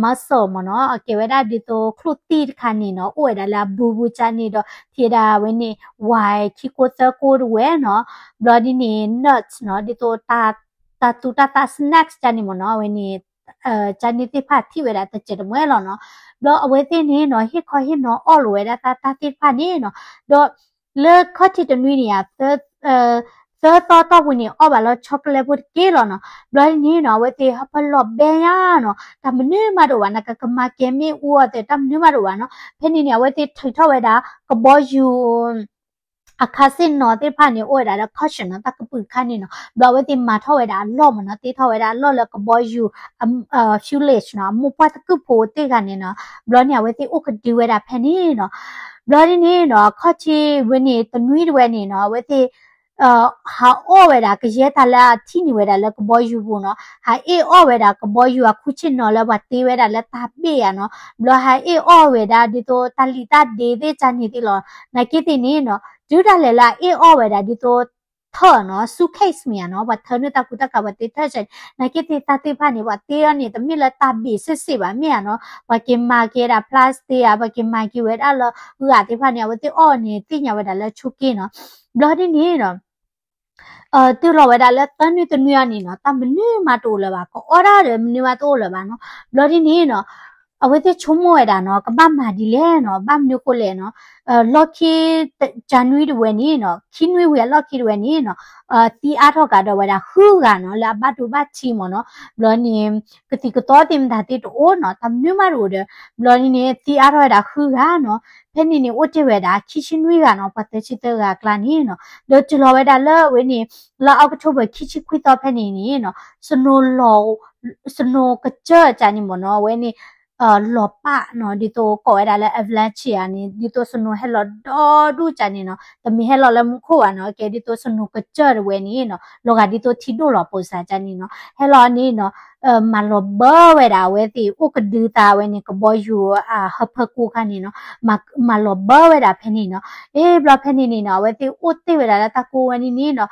muscle မ့ၢ်နီၤ ကဲဝဲဒၣ်ဒ်သိးချိၣ်သံၣ်တခါန့ၣ်နီၤ အိၣ်ဝဲဒၣ်လၢအဘူးဘူးကန့ၣ်ဒီး ထံၣ်ဝဲဒၣ်အဝဲန့ၣ် ဝဲခံကိသၢကိတဝဲနီၤ. ဘျီဒ်န့ၣ် nuts နီၤ ဒ်သိး တၢ်သူတၢ်သၣ် snacks ကန့ၣ်မ့ၢ်နီၤ အဝဲန့ၣ် ကန့ၣ်သ့ၣ်တဖၣ်ထံၣ်ဝဲဒၣ်တစဲးတမှဲလီၤနီၤ. ဘျီအဝဲသ့ၣ်န့ၣ်နီၤ ဟ့ၣ်ခီဟ့ၣ်နီၤအီၣ်လိာ်ဝဲဒၣ်တၢ်တၢ်သ့ၣ်တဖၣ်န့ၣ်နီၤ ဒီးလၢခီၣ်ထံးတနွံန့ၣ် သၢသီတီၢ်ပူၤန့ၣ် အီၣ်ဘၣ်လီၤ chocolate ဖိတက့ၢ်လီၤနီၤ. ဘျီဒ်န့ၣ်နီၤ အဝဲသ့ၣ်ဟၢဖၢလီၤဘဲညါနီၤ တၢ်မနုၤမးတအိၣ်ဘၣ်နီၤ ကကမၤကဲမ့ၣ်အူအီၤသ့ၣ် တၢ်မနုၤမးတအိၣ်ဘၣ်နီၤ. ဖဲန့ၣ်န့ၣ် အဝဲသ့ၣ်ထုးထီၣ်ဝဲဒၣ် ကဘီယူၤ အခါစ့ၣ်နီၤသ့ၣ်တဖၣ်န့ၣ် အိၣ်ဝဲဒၣ်လၢ caution နီၤ တၢ်ကပုာ်တခါန့ၣ်နီၤ. ဘျီအဝဲသ့ၣ်မၤထီၣ်ဝဲဒၣ်အလီၢ်မ့ၢ်နီၤ တ့ထီၣ်ဝဲဒၣ်အလီၢ်လၢကဘီယူၤ fuselage နီၤ အမိၢ်ပှၢ်တကုၢ်ဖိသ့ၣ်တဂၤန့ၣ်နီၤ. ဘျီန့ၣ် အဝဲသ့ၣ်အိၣ်ကဒုဝဲဒၣ်ဖဲန့ၣ်နီၤ. ဘျီဒ်န့ၣ်နီၤ ခီၣ်ထံးဝဲန့ၣ် တနွံတဝဲန့ၣ်နီၤ အဝဲသ့ၣ် ဟးအီၣ်ဝဲဒၣ်ကယဲၢ်တၢ်လၢအထံၣ်န့ၢ်ဝဲဒၣ်လၢကဘီယူၤပူၤနီၤ. ဟးအ့ၣ်အီၣ်ဝဲဒၣ်ကဘီယူၤအခူၣ်ဆ့ၣ်နီၤလၢပှၤတ့ဝဲဒၣ်လၢတၢ်ဘ့ၣ်ယါနီၤ. ဘျီဟးအ့ၣ်အီၣ်ဝဲဒၣ်ဒ်သိးတၢ်လံၣ်တၢ်ဒ့သ့ၣ်ကန့ၣ်သ့ၣ်လီၤ. နာ်က့သ့ၣ်န့ၣ်နီၤ တုၤဒၣ်လဲာ်လၢအအ့ၣ်အီၣ်ဝဲဒၣ်ဒ်သိး ထၢၣ်နီၤ suitcase မ့ၢ်ဧါနီၤ ပှၤထၢနုာ်တၢ်ကူတၢ်ကၤ ပှၤတ့ထၢၣ်ကန့ၣ် နာ်က့သ့ၣ်တၢ်သ့ၣ်တဖၣ်န့ၣ် ပှၤတ့အီၤန့ၣ် တမ့ၢ်လၢတၢ်ဘ့ၣ်စ့ၢ်စ့ၢ်ဘၣ်မ့ၢ်ဧါနီၤ ပှၤက့ၤမၤက့ၤဝဲဒၣ် plastic ဧါ ပှၤက့ၤမၤက့ၤဝဲဒၣ်လၢဂာ်သ့ၣ်တဖၣ်န့ၣ် အဝဲသ့ၣ်အီၣ်န့ၣ် သ့ၣ်ညါဝဲဒၣ်လၢဆိက့နီၤ. ဘျီဒ်န့ၣ်နီၤ တုၤလီၤဝဲဒၣ်လၢသၢနွံတနွံအီၤန့ၣ်နီၤ တၢ်မနုၤမးတအိၣ်လၢၤဘၣ် ကအီၣ်ဒၣ်ဒီးမနုၤမးတအိၣ်လၢၤဘၣ်နီၤ. ဘျီဒ်န့ၣ်နီၤ အဝဲသ့ၣ်ဆိကမိၣ်ဝဲဒၣ်နီၤ ကဘၣ်မၤဒ်လဲၣ်နီၤ ဘၣ်မနုၤဃိလဲၣ်နီၤ လီၢ်ခံ ကနွံတဝဲန့ၣ်နီၤ ခံနွံဝံၤအလီၢ်ခံတဝဲန့ၣ်နီၤ သံအါထီၣ်ကဒီးဝဲဒၣ်ဃုဂၤနီၤ လၢအဘၣ်ဒိဘၣ်ထံးမ့ၢ်နီၤ. ဘျီန့ၣ် ကသံၣ်ကသီသ့ၣ်မတၤသ့ၣ်တအိၣ်နီၤ တၢ်မနုၤမးတအိၣ်ဒီး ဘျီဒ်န့ၣ် သံအါထီၣ်ဝဲဒၣ်ဃုဂၤနီၤ. ဖဲန့ၣ်န့ၣ် အိၣ်တ့ၢ်ဝဲဒၣ်ခံဆံနွံဂၤနီၤ ပှၤသၢဆံသၢဂၤအကျါန့ၣ်နီၤ. ဒီးတုၤလီၤဝဲဒၣ်လၢအဝဲန့ၣ် လါ October ခံဆံခွံသီဖဲန့ၣ်န့ၣ်နီၤ snow လီၤ snow ကစၢၢ်ကန့ၣ်မ့ၢ်နီၤ အဝဲန့ၣ် လီၤပာ်နီၤ ဒ်သိးကိးဝဲဒၣ်လၢ avalanche ဧါန့ၣ် ဒ်သိး snow ဟဲလီၤဒီဒူၣ်ကန့ၣ်နီၤ တမ့ၢ်ဟဲလီၤလၢမူခိၣ်ဘၣ်နီၤ ကဲဒ်သိး snow ကစၢၢ်တဝဲန့ၣ်နီၤ လီၤဂာ်ဒ်သိးထံဒိၣ်လီၤပူၤစၢ်ကန့ၣ်နီၤ ဟဲလီၤန့ၣ်နီၤ မၤလီၤဘၢဝဲဒၣ်အဝဲသ့ၣ်အိၣ်ကဒုသးဝဲန့ၣ် ကဘီယူၤအဟၢဖၢကိခါန့ၣ်နီၤ မၤလီၤဘၢဝဲဒၣ်ဖဲန့ၣ်နီၤ. အ့ ဘျီဖဲန့ၣ်န့ၣ်နီၤ အဝဲသ့ၣ်အိၣ်တ့ၢ်ဝဲဒၣ်လၢတၢ်ကိးဝဲန့ၣ်န့ၣ်နီၤ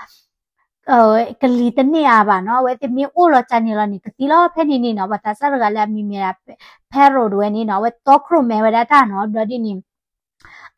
ကလံၤတန့ၢ်အါဘၣ်နီၤ အဝဲသ့ၣ်မ့ၢ်အိၣ်လီၤကန့ၣ်လီၤန့ၣ် ကသံလီၤ. ဖဲန့ၣ်န့ၣ်နီၤ ပှၤသးစၢ်တဂၤလၢအမံၤမ့ၢ်ဒၣ် Pedro တဝဲန့ၣ်နီၤ အဝဲတီခိၣ်ရိၣ်မဲဝဲဒၣ်တၢ်နီၤ ဘျီဒ်န့ၣ်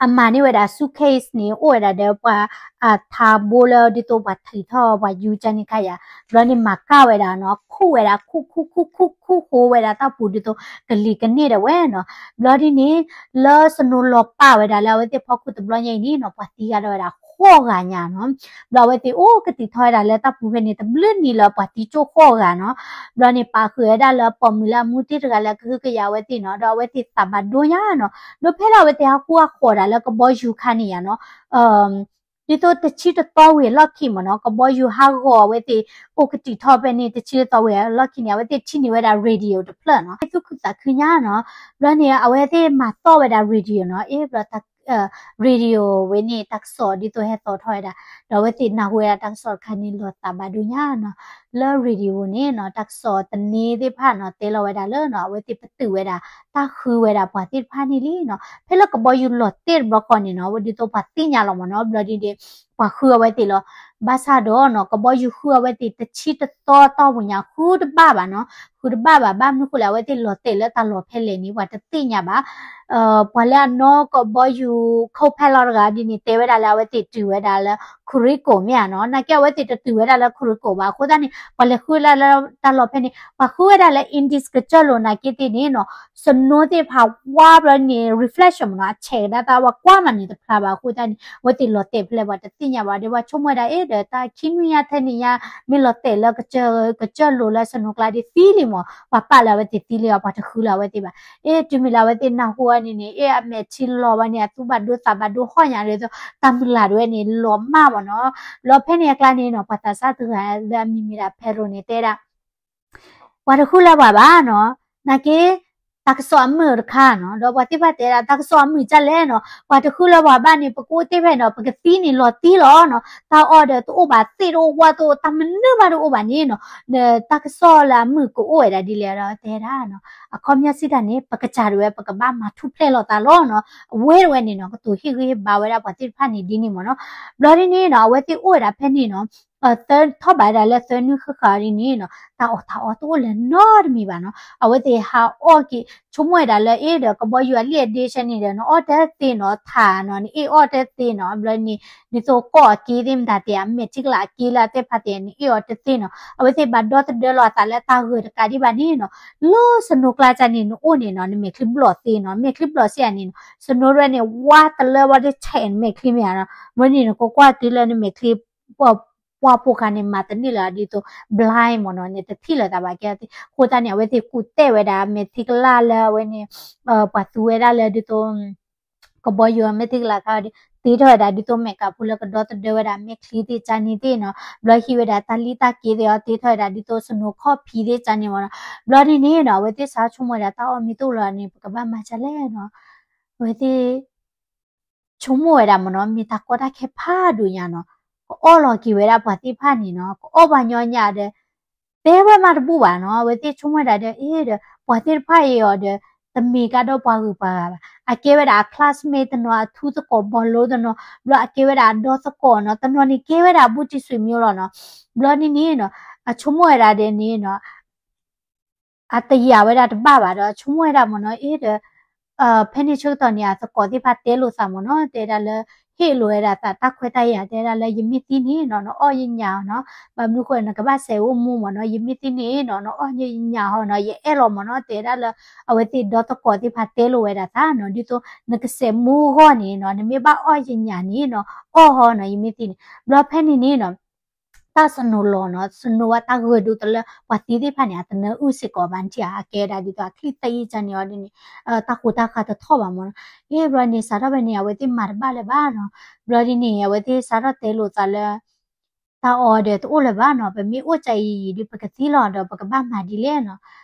အမၤန့ၢ်ဝဲဒၣ် suitcase န့ၣ် အိၣ်ဝဲဒၣ်ဒီးပှၤအထးဘိလၢဒ်သိးပှၤထံးထီၣ်ပှၤယူၤကန့ၣ်ခါယါ ဘျီန့ၣ်မၤကၢ်ဝဲဒၣ်နီၤ ခူၣ်ဝဲဒၣ် ခူၣ်ခူၣ်ခူၣ်ခူၣ်ခူၣ်ဃိဝဲဒၣ်တၢ်ပူၤဒ်သိး ကလံၤကန့ၢ်ဒၣ်ဝဲနီၤ. ဘျီဒ်န့ၣ် လၢ snow လီၤပာ်ဝဲဒၣ်လၢအဝဲသ့ၣ်ဖီခိၣ်တဘျီညါအံၤန့ၣ်နီၤ ပှၤသံဂၤဒၣ်ဝဲဒၣ်ဃိးဂၤညါနီၤ. ဘျီအဝဲသ့ၣ်အိၣ်ကသံၣ်ထီၣ်ဝဲဒၣ်လၢတၢ်ပူၤဖဲန့ၣ် တဘျုးနံၤလၢပှၤသံကၠိၣ်ဃိးဂၤနီၤ. ဘျီန့ၣ်ပာ်ဃုာ်ဝဲဒၣ်လၢပိာ်မုၣ်လၢအမူတ့ၢ်တဂၤလၢကဟုကယာ်အဝဲသ့ၣ်နီၤ ဒီးအဝဲသ့ၣ်သးဘၣ်ဒိညါနီၤ. ဒီးဖဲလၢအဝဲသ့ၣ်ဟးဃူဟးဃီၤဒၣ်လၢကဘီယူၤခါန့ၣ်ယါနီၤ ဒ်သိးတဆံတသီဝံၤအလီၢ်ခံမ့ၢ်နီၤ ကဘီယူၤဟးဂီၤအဝဲသ့ၣ် အိၣ်ကတံာ်ထီၣ်ဖဲန့ၣ် တဆံတသီဝံၤအလီၢ်ခံန့ၣ် အဝဲသ့ၣ်ထံၣ်န့ၢ်ဝဲဒၣ် radio တဖျၢၣ်နီၤ သူၣ်ခုသးခုညါနီၤ. ဘျီန့ၣ် အဝဲသ့ၣ်မၤသီၣ်ဝဲဒၣ် radio နီၤ အ့ ဘျီ radio ဝဲန့ၣ် တၢ်ကစီၣ်ဒ်သိးဟဲသီထီၣ်ဝဲဒၣ် ဒီးအဝဲသ့ၣ်နၢ်ဟူဝဲဒၣ်တၢ်ကစီၣ်တခါန့ၣ် လီၤသးဘၣ်ဒိညါနီၤ. လၢ radio န့ၣ်နီၤ တၢ်ကစီၣ်သန့သ့ၣ်တဖၣ်နီၤ တဲလီၤဝဲဒၣ်လၢနီၤ အဝဲသ့ၣ်ပတုာ်ဝဲဒၣ် တၢ်ဃုဝဲဒၣ်ပှၤသ့ၣ်တဖၣ်န့ၣ်လံနီၤ. ဖဲလၢကဘီယူၤလီၤတဲာ်တဘျီဃီန့ၣ်နီၤ ဒ်သိးပှၤသ့ၣ်ညါလီၤမ့ၢ်နီၤ ဘျီဒ်န့ၣ် ပှၤဃုအဝဲသ့ၣ်လီၤ. ဘၣ်ဆၣ်ဒီးနီၤ ကဘီယူၤဃုအဝဲသ့ၣ်တဆံတသီတီၢ်ပူၤညါ ဃုတဘၣ်ဘၣ်နီၤ ဃုတဘၣ်ဘၣ် ဘၣ်မနုၤဃိလဲၣ် အဝဲသ့ၣ်လီၤတဲာ်လၢတၢ်လီၢ်ဖဲလဲၣ်န့ၣ် ပှၤတသ့ၣ်ညါဘၣ် ပှၤလၢအနီၣ်ကဘီယူၤ co-pilot တဂၤဒ်န့ၣ် တဲဝဲဒၣ်လၢအဝဲသ့ၣ်တုၤဝဲဒၣ်လၢ ခရံကိၣ်မ့ၢ်ဧါနီၤ နာ်က့အဝဲသ့ၣ်တတုၤဝဲဒၣ်လၢခရံကိၣ်ဘၣ် အဃိသတးန့ၣ် ပှၤလဲၤဃုလၢလၢတၢ်လီၢ်ဖဲန့ၣ် ပှၤဃုဝဲဒၣ်လၢ Andes ကစၢၢ်လိၤနာ်က့သ့ၣ်န့ၣ်နီၤ snow သ့ၣ်တဖၣ်ဝါဘျီန့ၣ် reflection မ့ၢ်နီၤ အဆဲးကဒါသးဝဲကွၢ်မးန့ၣ်တဖျါဘၣ် အဃိသတးန့ၣ် အဝဲသ့ၣ်လီၤတဲာ်ဖဲလဲၣ်ပှၤတသ့ၣ်ညါဘၣ်ဒီး ပှၤဆိကမိၣ်ဝဲဒၣ် အ့ ဒီးတၢ်ခံနွံညါထဲန့ၣ်ညါ မ့ၢ်လီၤတဲာ်လၢကစၢၢ် ကစၢၢ်လိၤလၢ snow ကျါဒ်သံလံမ့ၢ် ပှၤပာ်လၢအဝဲသ့ၣ်သံလံအီၤ ပှၤတဃုလၢအဝဲသ့ၣ်ဘၣ် အ့ တုၤမ့ၢ်လၢအဝဲသ့ၣ်နၢ်ဟူဝဲန့ၣ်န့ၣ် အ့ အမဲာ်ထံလီၤဝဲန့ၣ် အသူဘၣ်ဒိသးဘၣ်ဒိဟီၣ်ညါဒီး တၢ်မုၢ်လၢ်တဝဲန့ၣ် လီၤမၢ်မ့ၢ်နီၤ. ဘျီဖဲန့ၣ်အကျါန့ၣ်နီၤ ပှၤသးစၢ်တဂၤလၢအမံၤမ့ၢ်ဒၣ် Pedro န့ၣ် တဲဒၣ် ပှၤတဃုလၢပှၤဘၣ်နီၤ, နာ်က့ တၢ်ကစီၣ်အမုာ်တခါနီၤ, ဒီးပှၤသ့ၣ်တဖၣ်တဲဒၣ် တၢ်ကစီၣ်အမုာ်ဒ်လဲၣ်နီၤ, ပှၤတဃုလၢပှၤဘၣ်န့ၣ် ပကအိၣ်တ့ၢ်ဖဲန့ၣ်ဒီး ပကသံန့ၣ်လီၤတံၢ်လီၤနီၤ, တၢ်အီၣ်ဒီးတအိၣ်ဘၣ်, သ့ၣ်တအိၣ်ဝၣ်တအိၣ် တၢ်မနုၤမးတအိၣ်ဘၣ်န့ၣ်နီၤ, တၢ်ကစီၣ်လၢအမုာ်ကအိၣ်ဝဲဒၣ်ဒ်လဲၣ်ဒီးတဲဒၣ်နီၤ, အခီပညီစံးတၢ်န့ၣ် ပကစၢ်ဒၣ်ဝဲ ပကဘၣ်မၤထူၣ်ဖျဲးလိာ်သးလီၤနီၤ, အဝဲတဝဲန့ၣ်နီၤ ကတိၤဟ့ၣ်ဂံၢ်ဟ့ၣ်ဘါဝဲဒၣ်ပှၤသ့ၣ်တဖၣ်န့ၣ်ဒ်န့ၣ်မ့ၢ်နီၤ, ဘျီဒ်န့ၣ်နီၤ အဝဲသ့ၣ်အိၣ်ဝဲဒၣ်ဖဲန့ၣ်နီၤ ထီၣ်ဘးဒၣ်လၢသၢနွံဃၣ်ဃၣ်ဒ်န့ၣ်နီၤ, တၢ်အီၣ်တၢ်အီတအိၣ်လၢၤနီတမံၤဘၣ်နီၤ, အဝဲသ့ၣ်ဟးအီၣ်က့ၤ ဆိကမိၣ်ဝဲဒၣ်လၢအ့ၣ်ဒီးကဘီယူၤအလံၣ်အဒ့ဆဲန့ၣ်ဒီး နအီၣ်တသ့နီၤ, ထးနီၤ နအ့ၣ်အီၣ်တသ့နီၤ, ဘျီန့ၣ် ဒ်သိးကီၢ်အက့သ့ၣ်မတၤသ့ၣ် အမဲာ်ထံကလၤအက့လၢအသ့ၣ်တဖၣ်သ့ၣ် နအ့ၣ်အီၤတသ့နီၤ, အဝဲသ့ၣ်ဘၣ်ဒီသဒၢလီၤအသးလၢတၢ်ဂၢၢ်တကးဒံးဘၣ်န့ၣ်နီၤ, လၢ snow ကျါန့ၣ် နအိၣ်န့ၣ်နီၤ နမဲာ်ချံဘျီၣ်သ့နီၤ, မဲာ်ချံဘျီၣ်စ့ၢ်ဧါန့ၣ်နီၤ, snow ရဲၣ်န့ၣ် ဝါတလၢဝဲဒၣ်ထဲနမဲာ်ချံမ့ၢ်ဧါနီၤ, ဝဲန့ၣ်နကကွၢ်တုၤလၢနမဲာ်ချံ ပှၢ်ဖိခါန့ၣ် မၤတန့ၢ်လၢၤဒ်သိး blind မ့ၢ်နီၤန့ၣ် တထံၣ်လၢၤသးဘၣ်ကဲသ့ၣ်, အဃိသတးန့ၣ် အဝဲသ့ၣ်ကူၣ်တဲၣ်ဝဲဒၣ် မဲာ်ထံကလၤလၢအဝဲန့ၣ် ပှၤသူဝဲဒၣ်လၢဒ်သိး ကဘီယူၤအမဲာ်ထံကလၤခါဒီး တ့ထီၣ်ဝဲဒၣ်ဒ်သိးမဲာ်ကးဖိလၢကဒီသဒၢဝဲဒၣ်မဲာ်ချံသ့ၣ်ကန့ၣ်သ့ၣ်နီၤ, ဘျီဟံးဝဲဒၣ်တၢ်လံၣ်တၢ်က့သ့ၣ်အီၤ တ့ထီၣ်ဝဲဒၣ်ဒ်သိး snow ခီၣ်ဖံးသ့ၣ်ကန့ၣ်မ့ၢ်နီၤ, ဘျီဒ်န့ၣ်နီၤ အဝဲသ့ၣ်စးဆိကမိၣ်ဝဲဒၣ်တၢ်အီၣ်မ့ၢ်တအိၣ်လၢၤန့ၣ် ပကဘၣ်မၤဒ်လဲၣ်နီၤ, အဝဲသ့ၣ် ဆိကမိၣ်ဝဲဒၣ်မ့ၢ်နီၤ မ့ၢ်တၢ်ကီတၢ်ခဲဖးဒိၣ်ညါနီၤ, ကအီၣ်လီၤက့ၤဝဲဒၣ်ပှၤသ့ၣ်တဖၣ်န့ၣ်နီၤ ကအီၣ်ပှၤညီညၣ်ဒီး တဲဝဲမးတဘူၣ်ဘၣ်နီၤ, အဝဲသ့ၣ်ဆိကမိၣ်ဝဲဒၣ်ဒီး အ့ၣ်ဒီး ပှၤသ့ၣ်တဖၣ်အံၤအီၤဒီး တမ့ၢ်ကဒီးပှၤဂုၤပှၤဂၤဘၣ်, အကဲဝဲဒၣ်အ classmate တနီၤ အထူသကိးဘီလိတနီၤ, ဘျီအကဲဝဲဒၣ်အဒီသကိးနီၤ, တနီၤန့ၣ်ကဲဝဲဒၣ်အဘူးတံၢ်ဆွေမျိုးလီၤနီၤ, ဘျီန့ၣ်န့ၣ်နီၤ အဆိကမိၣ်ဝဲဒၣ်ဒီးန့ၣ်နီၤ အတယာ်ဝဲဒၣ်တဘၣ်ဘၣ်ဒီး ဆိကမိၣ်ဝဲဒၣ်မ့ၢ်နီၤ အ့ၣ်ဒီး ဖဲန့ၣ်ဆၢကတီၢ်န့ၣ် အသကိးသ့ၣ်တဖၣ်တဲလိာ်သးမ့ၢ်နီၤ တဲဒၣ်လၢ ဟ့ၣ်လိာ်ဝဲဒၣ်သးတၢ်ခွဲးတၢ်ယာ် တဲဒၣ်လၢ ယမ့ၢ်သံန့ၣ်နီၤ နအီၣ်ယညၣ်အီၤနီၤ, ဘၣ်မနုၤဃိ နကဘၣ်စဲးအိၣ်မူမ့ၢ်နီၤ, ယမ့ၢ်သံန့ၣ်နီၤ နအီၣ်ယညၣ်အီၤနီၤ ယအဲၣ်လီၤမ့ၢ်နီၤ တဲဒၣ်လၢ အဝဲသ့ၣ်ဒီသကိးသ့ၣ်တဖၣ်တဲလိာ်ဝဲဒၣ်သးနီၤ, ဒ်သိးနကစဲးမူအဂီၢ်န့ၣ်နီၤ နမ့ၢ်ဘၣ်အီၣ်ယညၣ်န့ၣ်နီၤ အီၣ်ဟီနီၤ ယမ့ၢ်သံန့ၣ်, ဘျီဖဲန့ၣ်န့ၣ်နီၤ တၢ် snow လီၤနီၤ, snow ဝဲတၢ်ဂၢၢ်ဒိၣ်တလၢ ပှၤသံသ့ၣ်တဖၣ်န့ၣ် အတနၢအုၣ်စ့ၢ်ကီးဘၣ်နထံၣ်ဧါ, အကဲဒၣ်ဒ်သိးအချံသၢအံၤကန့ၣ်အီၤဒ်န့ၣ် တၢ်ဃိတၢ်ဃါတထီၣ်ဘၣ်မ့ၢ်နီၤ, အ့ၣ် ဘျီန့ၣ် စးထီၣ်ဖဲန့ၣ် အဝဲသ့ၣ်မၤတဘၣ်လၢၤဘၣ်နီၤ, ဘျီဒ်န့ၣ် အဝဲသ့ၣ်စးထီၣ်တဲလိာ်သးလၢ တၢ်အီၣ်ဒီးတအိၣ်လၢၤဘၣ်နီၤ, ပမ့ၢ်အိၣ်ကၢ်အံၤဒ်ပကသံလီၤဒီး ပကဘၣ်မၤဒ်လဲၣ်နီၤ,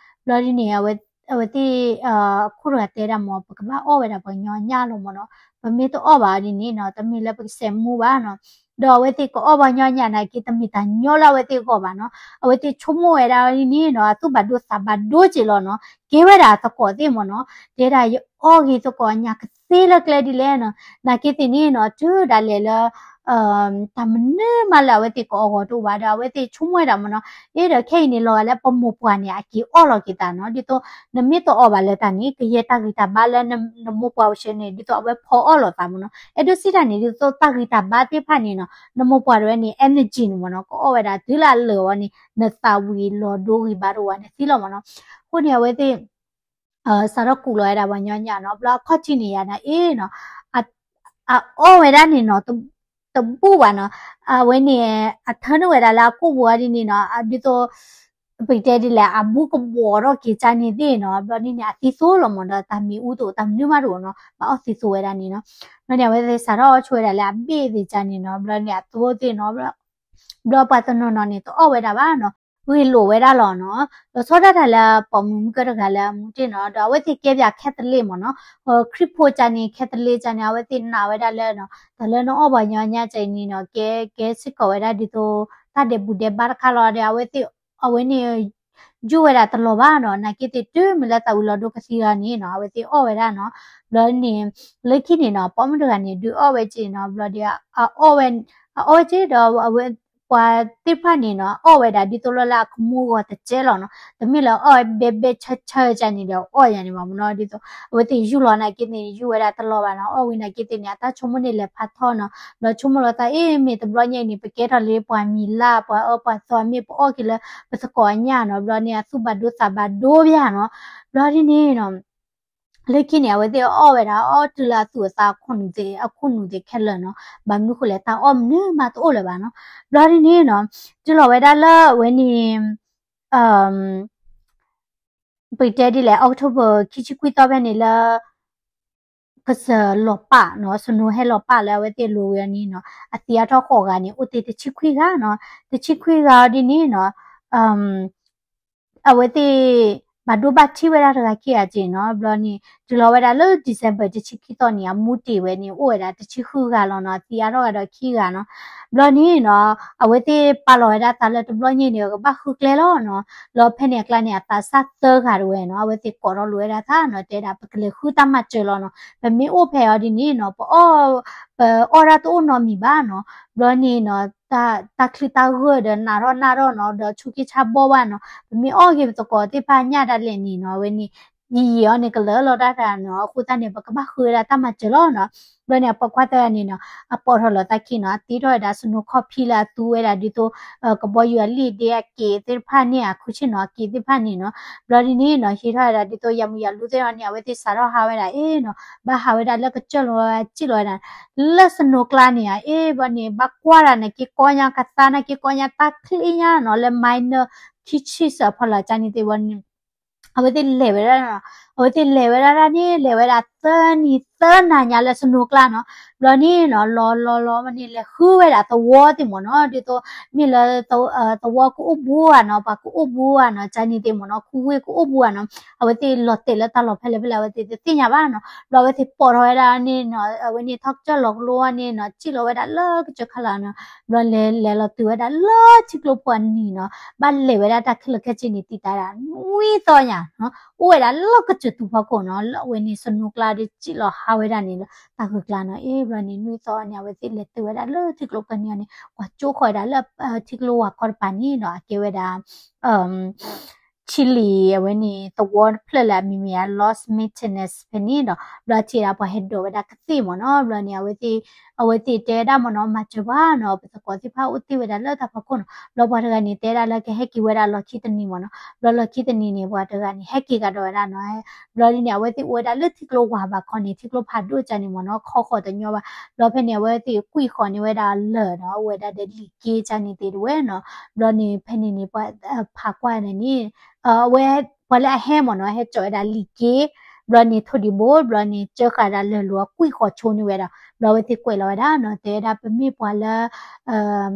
ဘျီဒ်န့ၣ် အဝဲသ့ၣ် အခိၣ်တဂၤတဲဒၣ်မ့ၢ် ပကဘၣ်အီၣ်ဝဲဒၣ်ပှၤကညီအညၣ်လီၤမ့ၢ်နီၤ, ပမ့ၢ်တအီၣ်ဘၣ်ဒ်န့ၣ်နီၤ တမ့ၢ်လၢပကစဲးမူဘၣ်နီၤ, ဒီးအဝဲသ့ၣ်ကအီၣ်ပှၤကညီအညၣ်နာ်က့ တမ့ၢ်တၢ်ညီလၢအဝဲသ့ၣ်အဂီၢ်ဘၣ်နီၤ, အဝဲသ့ၣ်ဆိကမိၣ်ဝဲဒၣ်ဒ်န့ၣ်နီၤ အသူၣ်ဘၣ်ဒိသးဘၣ်ဒိက့ၤလီၤနီၤ, ကဲဝဲဒၣ်အသကိးသ့ၣ်မ့ၢ်နီၤ, တဲဒၣ်ယအီၣ်ဂ့ၤသကိးအညၣ်ကသ့လၢကျဲဒ်လဲၣ်နီၤ, နာ်က့သ့ၣ်န့ၣ်နီၤ တုၤဒၣ်လဲာ်လၢ တၢ်မနုၤမးလၢအဝဲသ့ၣ်ကအီၣ်ဂီၤတအိၣ်ဘၣ်ဒီး အဝဲသ့ၣ်ဆိကမိၣ်ဝဲဒၣ်မ့ၢ်နီၤ, အ့ၣ်ဒီးခဲအံၤန့ၣ် လီၤဂာ်လၢပမိၢ်ပှၢ်န့ၣ် အက့ၤအီၣ်လီၤက့ၤသးနီၤ, ဒ်သိး နမ့ၢ်တအီၣ်ဘၣ်လၢတၢ်န့ၣ် ကယဲၢ်တၢ်ဂံၢ်တၢ်ဘါလၢနမိၢ်ပှၢ်အိၣ်ဆၢန့ၣ် ဒ်သိးအဝဲဖီအီၣ်လီၤသးမ့ၢ်နီၤ, အဲၣ်ဒိးစံးတၢ်န့ၣ် ဒ်သိးတၢ်ဂံၢ်တၢ်ဘါသ့ၣ်တဖၣ်န့ၣ်နီၤ နမိၢ်ပှၢ်တဝဲန့ၣ် energy န့ၣ်မ့ၢ်နီၤ ကအီၣ်ဝဲဒၣ်တုၤလၢအလၢာ်ဝဲန့ၣ် နသးဝံၤလီၤဒိဂံၢ်ဘါတအိၣ်ဘၣ်န့ၣ်သံလီၤမ့ၢ်နီၤ, အဃိန့ၣ် အဝဲသ့ၣ် စးထီၣ်ကူးလီၤဝဲဒၣ်ပှၤညီညၣ်နီၤ, ဘျီအခီၣ်ထံးန့ၣ်ယၤန့ၣ် အ့ၣ်နီၤ, အအီၣ်ဝဲဒၣ်န့ၣ်နီၤ တဘူၣ်ဘၣ်နီၤ, အဝဲန့ၣ် အထၢနုာ်ဝဲဒၣ်လၢအကိာ်ပူၤအီၤဒ်န့ၣ်နီၤ, ဒ်သိး ပကတဲဒ်လဲၣ် အဘူးကဘီၤထီၣ်က့ၤကၢ်န့ၣ်သ့ၣ်နီၤ, ဘျီဒ်န့ၣ် အသံသိလီၤမးဒီး တၢ်မ့ၣ်အူတအိၣ် တၢ်မနုၤမးတအိၣ်နီၤ, ဘၣ်အီၣ်သံသိဝဲဒၣ်န့ၣ်နီၤ. ဘျီန့ၣ် အဝဲသ့ၣ်စးထီၣ်အီၣ်ဆိဝဲဒၣ်လၢအဘ့ၣ်သ့ၣ်ကၢ်န့ၣ်နီၤ, ဘျီန့ၣ် အသိသ့ၣ်နီၤ, ဘျီပှၤတနီၤနီၤန့ၣ် တအီၣ်ဝဲဒၣ်ဘၣ်နီၤ, ဂ့ၢ်လိာ်ဝဲဒၣ်လီၤနီၤ. လီၤဆီဒၣ်တၢ်လၢပိာ်မုၣ်မုၢ်ကၢတဂၤလၢအမူတ့ၢ်နီၤ, ဒီးအဝဲသ့ၣ်ကဲပၠး Catholic မးနီၤ, ခရံာ်ဖိကၢ်န့ၣ် Catholic ကၢ်န့ၣ် အဝဲသ့ၣ်နာ်ဝဲဒၣ်လၢနီၤ, တၢ်လၢနအီၣ်ပှၤညီညါကၢ်အံၤန့ၣ်နီၤ, ကဲ ကဲစ့ၢ်ကီးဝဲဒၣ်ဒ်သိး တၢ်ဒဲးဘူးဒဲးဘးတခါလီၤဒီး အဝဲသ့ၣ် အဝဲန့ၣ် ယူၢ်ဝဲဒၣ်တလီၤဘၣ်နီၤ, နာ်က့သ့ၣ်တုၤမ့ၢ်လၢသးဝံၤလီၤဒိကသံလီၤန့ၣ်နီၤ, အဝဲသ့ၣ်အီၣ်ဝဲဒၣ်နီၤ. ဘျီန့ၣ် လၢခံန့ၣ်နီၤ, ပိာ်မုၣ်တဂၤန့ၣ် ဒုးအီၣ်ဝဲက့ၤနီၤ, ဘျီဒီး အအီၣ်ဝဲ အအီၣ်ဝဲက့ၤဒီး အဝဲ ပှၤသ့ၣ်တဖၣ်န့ၣ်နီၤ, အီၣ်ဝဲဒၣ်ဒ်သိးလၢလၢအကမူဂီၤတကဲလီၤနီၤ, တမ့ၢ်လၢအီၣ်ဝဲဘဲဘဲဆၢဆၢကၢ်န့ၣ်ဒီး အီၣ်ယၤန့ၣ်ဘၣ်မးနီၤ, ဒ်သိး အဝဲသ့ၣ်ယူၢ်လီၤနာ်က့သ့ၣ်န့ၣ် ယူၢ်ဝဲဒၣ်တလီၤဘၣ်နီၤ, အီၣ်ဝံၤနာ်က့သ့ၣ်န့ၣ် အတၢ်ဆိကမိၣ်န့ၣ်လဲၤဖးထီၣ်နီၤ, ဘျီဆိကမိၣ်လီၤသး အ့ မ့ၢ်တဘျီညါအံၤန့ၣ် ပကဲထီၣ်လၢပှၤမံၤလၢ် ပှၤအၢပှၤသီ မ့ၢ်ပအီၣ်က့ၤလၢပသကိးအညၣ်နီၤ, ဘျီန့ၣ် အသူၣ်ဘၣ်ဒိသးဘၣ်ဒိဘၣ်နီၤ. ဘျီဒ်န့ၣ်နီၤ လၢခံန့ၣ် အဝဲသ့ၣ်အီၣ်ဝဲဒၣ် အီၣ်တုၤလၢအသူၣ်အသးအခိၣ်နူာ်သ့ၣ် အခိၣ်နူာ်သ့ၣ်ခဲလၢာ်နီၤ, ဘၣ်မနုၤဃိလဲၣ် တၢ်အီၣ်မနုၤမးတအိၣ်လၢၤဘၣ်နီၤ. ဘျီဒ်န့ၣ်နီၤ တုၤလီၤဝဲဒၣ်လၢအဝဲန့ၣ် ပကတဲဒ်လဲၣ် October ခံဆံခွံသီဖဲန့ၣ်လၢ ကစၢၢ်လီၤပာ်နီၤ, snow ဟဲလီၤပာ်လၢအဝဲသ့ၣ်လိၤဝံၤအီၤန့ၣ်နီၤ, အသံအါထီၣ်ဃိးဂၤန့ၣ် အိၣ်တ့ၢ်တဆံခွံဂၤနီၤ, တဆံခွံဂၤအီၤဒ်န့ၣ်နီၤ, အဝဲသ့ၣ် ဘၣ်ဒိဘၣ်ထံးဝဲဒၣ်တဂၤခံဂၤက့နီၤ, ဘျီန့ၣ် တုၤလီၤဝဲဒၣ်လၢ December တဆံခံသီန့ၣ် အမူတ့ၢ်ဝဲန့ၣ် အိၣ်ဝဲဒၣ်တဆံဃုဂၤလီၤနီၤ, အသံအါထီၣ်ဂၤဒီးခံဂၤနီၤ. ဘျီန့ၣ်နီၤ အဝဲသ့ၣ်ပာ်လီၤဝဲဒၣ်သးလၢတဘျီညါန့ၣ် ကဘၣ်ဃုကျဲလီၤနီၤ. ဘျီဖဲန့ၣ်အကျါန့ၣ် အသးစၢ်သၢဂၤတဝဲနီၤ, အဝဲသ့ၣ်ကိးထီၣ်လိာ်ဝဲဒၣ်သးနီၤ, တဲဒၣ် ပကလဲၤဃုတၢ်မၤစၢၤလီၤနီၤ, ပမ့ၢ်အိၣ်ဖဲအီၤဒ်န့ၣ်နီၤ ပအီၣ် ပအီၣ်ဒၣ်တအိၣ်နီတမံၤဘၣ်နီၤ. ဘျီန့ၣ်နီၤ တၢ် တၢ်ချံတၢ်ဂၢၢ်ဒီးနးထီၣ်နးထီၣ်နီၤ, ဒီးဆူးက့ဆါဘီဘၣ်နီၤ, ပမ့ၢ်အီၣ်က့ၤပသကိးသ့ၣ်တဖၣ်ညၣ်ဒၣ်လဲာ်န့ၣ်နီၤ, အဝဲန့ၣ် ယံာ်ယံာ်အီၤန့ၣ် ကလၢာ်လီၤတၢ်တၢ်နီၤ, အဃိသတးန့ၣ် ပကဘၣ်ဃုဝဲဒၣ်တၢ်မၤစၢၤလီၤနီၤ. ဘျီန့ၣ် အပိာ်ခွါသၢဂၤန့ၣ်နီၤ အပိာ်ထီၣ်လီၤသးခံနီၤ, အတ့ထီၣ်ဝဲဒၣ် snow ခီၣ်ဖံးလၢအသူဝဲဒၣ်ဒ်သိး ကဘီယူၤအလံာ်ဒ့အက့ၤသ့ၣ်တဖၣ်န့ၣ် အခူၣ်ဆ့ၣ်နီၤအက့ၤသ့ၣ်တဖၣ်န့ၣ်နီၤ. ဘျီဒ်န့ၣ်နီၤ ဟ့ထီၣ်ဝဲဒၣ်ဒ်သိးယၤမုၢ်ယၤလူသ့ၣ်နီၤန့ၣ် အဝဲသ့ၣ်စးထီၣ်ဟးဝဲဒၣ်အ့နီၤ, ဘၣ်ဟးဝဲဒၣ်လၢကစၢၢ်လီၤဝဲ စံၣ်လီၤဝဲဒၣ် လၢ snow ကျါန့ၣ် အ့ ဘျီန့ၣ် ဘၣ်ကွၢ်ဒၣ်နာ်က့ကီညါကသါ နာ်က့ကီညါတၢ်ချံညါနီၤ လၢ minus ခံဆံစၢဖီလာ်ကၢ်န့ၣ်သ့ၣ်ဘျီန့ၣ် အဝဲသ့ၣ်လဲၤဝဲဒၣ်နီၤ, အဝဲသ့ၣ်လဲၤဝဲဒၣ်ဒၣ်န့ၣ် လဲၤဝဲဒၣ်သၢနံၤသၢနၤညါလၢ snow ကျါနီၤ. ဘျီန့ၣ်နီၤ လီၤလီၤလီၤန့ၣ် လဲၤဃုဝဲဒၣ်သဝီသ့ၣ်မ့ၢ်နီၤ, ဒ်သိး မ့ၢ်လၢ သဝီကအိၣ်ဘူးဧါနီၤ, ပှၤကအိၣ်ဘူးဧါနီၤ, ကၢ်န့ၣ်သ့ၣ်မ့ၢ်နီၤ, ခူဝ့ၢ်ကအိၣ်ဘူးဧါနီၤ, အဝဲသ့ၣ်လီၤတဲာ်လၢတၢ်လီၢ်ဖဲလဲၣ်ဖဲလဲၣ် အဝဲသ့ၣ်တသ့ၣ်ညါဘၣ်နီၤ. ဘျီအဝဲသ့ၣ်ပိာ်ထီၣ်ဝဲဒၣ်န့ၣ်နီၤ, အဝဲန့ၣ်ထီၣ်ကစၢၢ်လီၤကလိန့ၣ်နီၤ, စံၣ်လီၤဝဲဒၣ်လၢကစၢၢ်ခါလီၤနီၤ. ဘျီလဲၤလဲၤလီၤတုၤဝဲဒၣ်လၢထံကျိဖိအနံၤနီၤ, ဘၣ်လဲၤဝဲဒၣ်တၢ်ခဲလၢာ်ခဲဆ့န့ၣ် တံာ်တာ်ဒၣ် နွံသီညါနီၤ, အိၣ်ဝဲဒၣ်လၢကစၢၢ်သူဖီခိၣ်နီၤ, လၢအဝဲန့ၣ် snow ကျါဒီးစံၣ်လီၤဟးဝဲဒၣ်န့ၣ်လၢတၢ်ဂုၤကျါနီၤ. အ့ ဘျီန့ၣ် နွံသီန့ၣ် အဝဲသ့ၣ်လဲၤတုၤဝဲဒၣ်လၢထံကျိကန့ၢ်အီၤန့ၣ် ပှၤကၠိဃီၤဝဲဒၣ်လၢ ထံကျိဝၤခီတပၤန့ၣ်နီၤ, အကဲဝဲဒၣ် Chile အဝဲန့ၣ် သဝီတဖျၢၣ်လၢအမံၤမ့ၢ် Los Mechenes ဖဲန့ၣ်ဒီး ဘျီထံၣ်ဒၣ်ပှၤဟဲဒိးဝဲဒၣ်ကသ့ၣ်မ့ၢ်နီၤ. ဘျီန့ၣ် အဝဲသ့ၣ် အဝဲသ့ၣ်တဲဝဲဒၣ်မ့ၢ်နီၤ, မၤစၢၤပှၤနီၤ, ပသကိးသ့ၣ်တဖၣ်အိၣ်တ့ၢ်ဝဲဒၣ်လၢတၢ်ဖီခိၣ်နီၤ. ဘျီပှၤတဂၤန့ၣ် တဲဒၣ်လၢကဟဲက့ၤဝဲဒၣ်လီၢ်ခံတနံၤမ့ၢ်နီၤ. ဘျီလီၢ်ခံတနံၤန့ၣ် ပှၤတဂၤန့ၣ် ဟဲက့ၤကဒီးဝဲဒၣ်နီၤ. ဘျီဒ်န့ၣ် အဝဲသ့ၣ်အိၣ်ဝဲဒၣ်လၢထံကျိဝၤဘၣ်ခီန့ၣ် ထံကျိဖးဒိၣ်ကၢ်န့ၣ်မ့ၢ်နီၤ, ခီဃီၤတညီဘၣ်. ဘျီဖဲန့ၣ် အဝဲသ့ၣ်ကွံာ်ဃီၤန့ၢ်ဝဲဒၣ်လၢၢ်နီၤ, အိၣ်ဝဲဒၣ်ဒီးလံာ်က့ကၢ်န့ၣ်သ့ၣ်တဝဲနီၤ. ဘျီန့ၣ် ဖဲန့ၣ်န့ၣ် ပှၤဖးကွၢ်န့ၣ်န့ၣ် အဝဲ ပှၤလၢအဟဲမ့ၢ်နီၤ, ဟဲကၠီးဝဲဒၣ်လံာ်က့, ဘျီန့ၣ် ထိၣ်ဒံးဘိ, ဘျီန့ၣ် ကၢဃာ်ဒၣ်လၢၢ်လိၤ အကွံာ်ဃီၤဆိန့ၢ်ဝဲဒၣ်. ဘျီအဝဲသ့ၣ်ကွဲးလီၤဝဲဒၣ်နီၤ, တဲဝဲဒၣ် ပမ့ၢ်ပှၤလၢ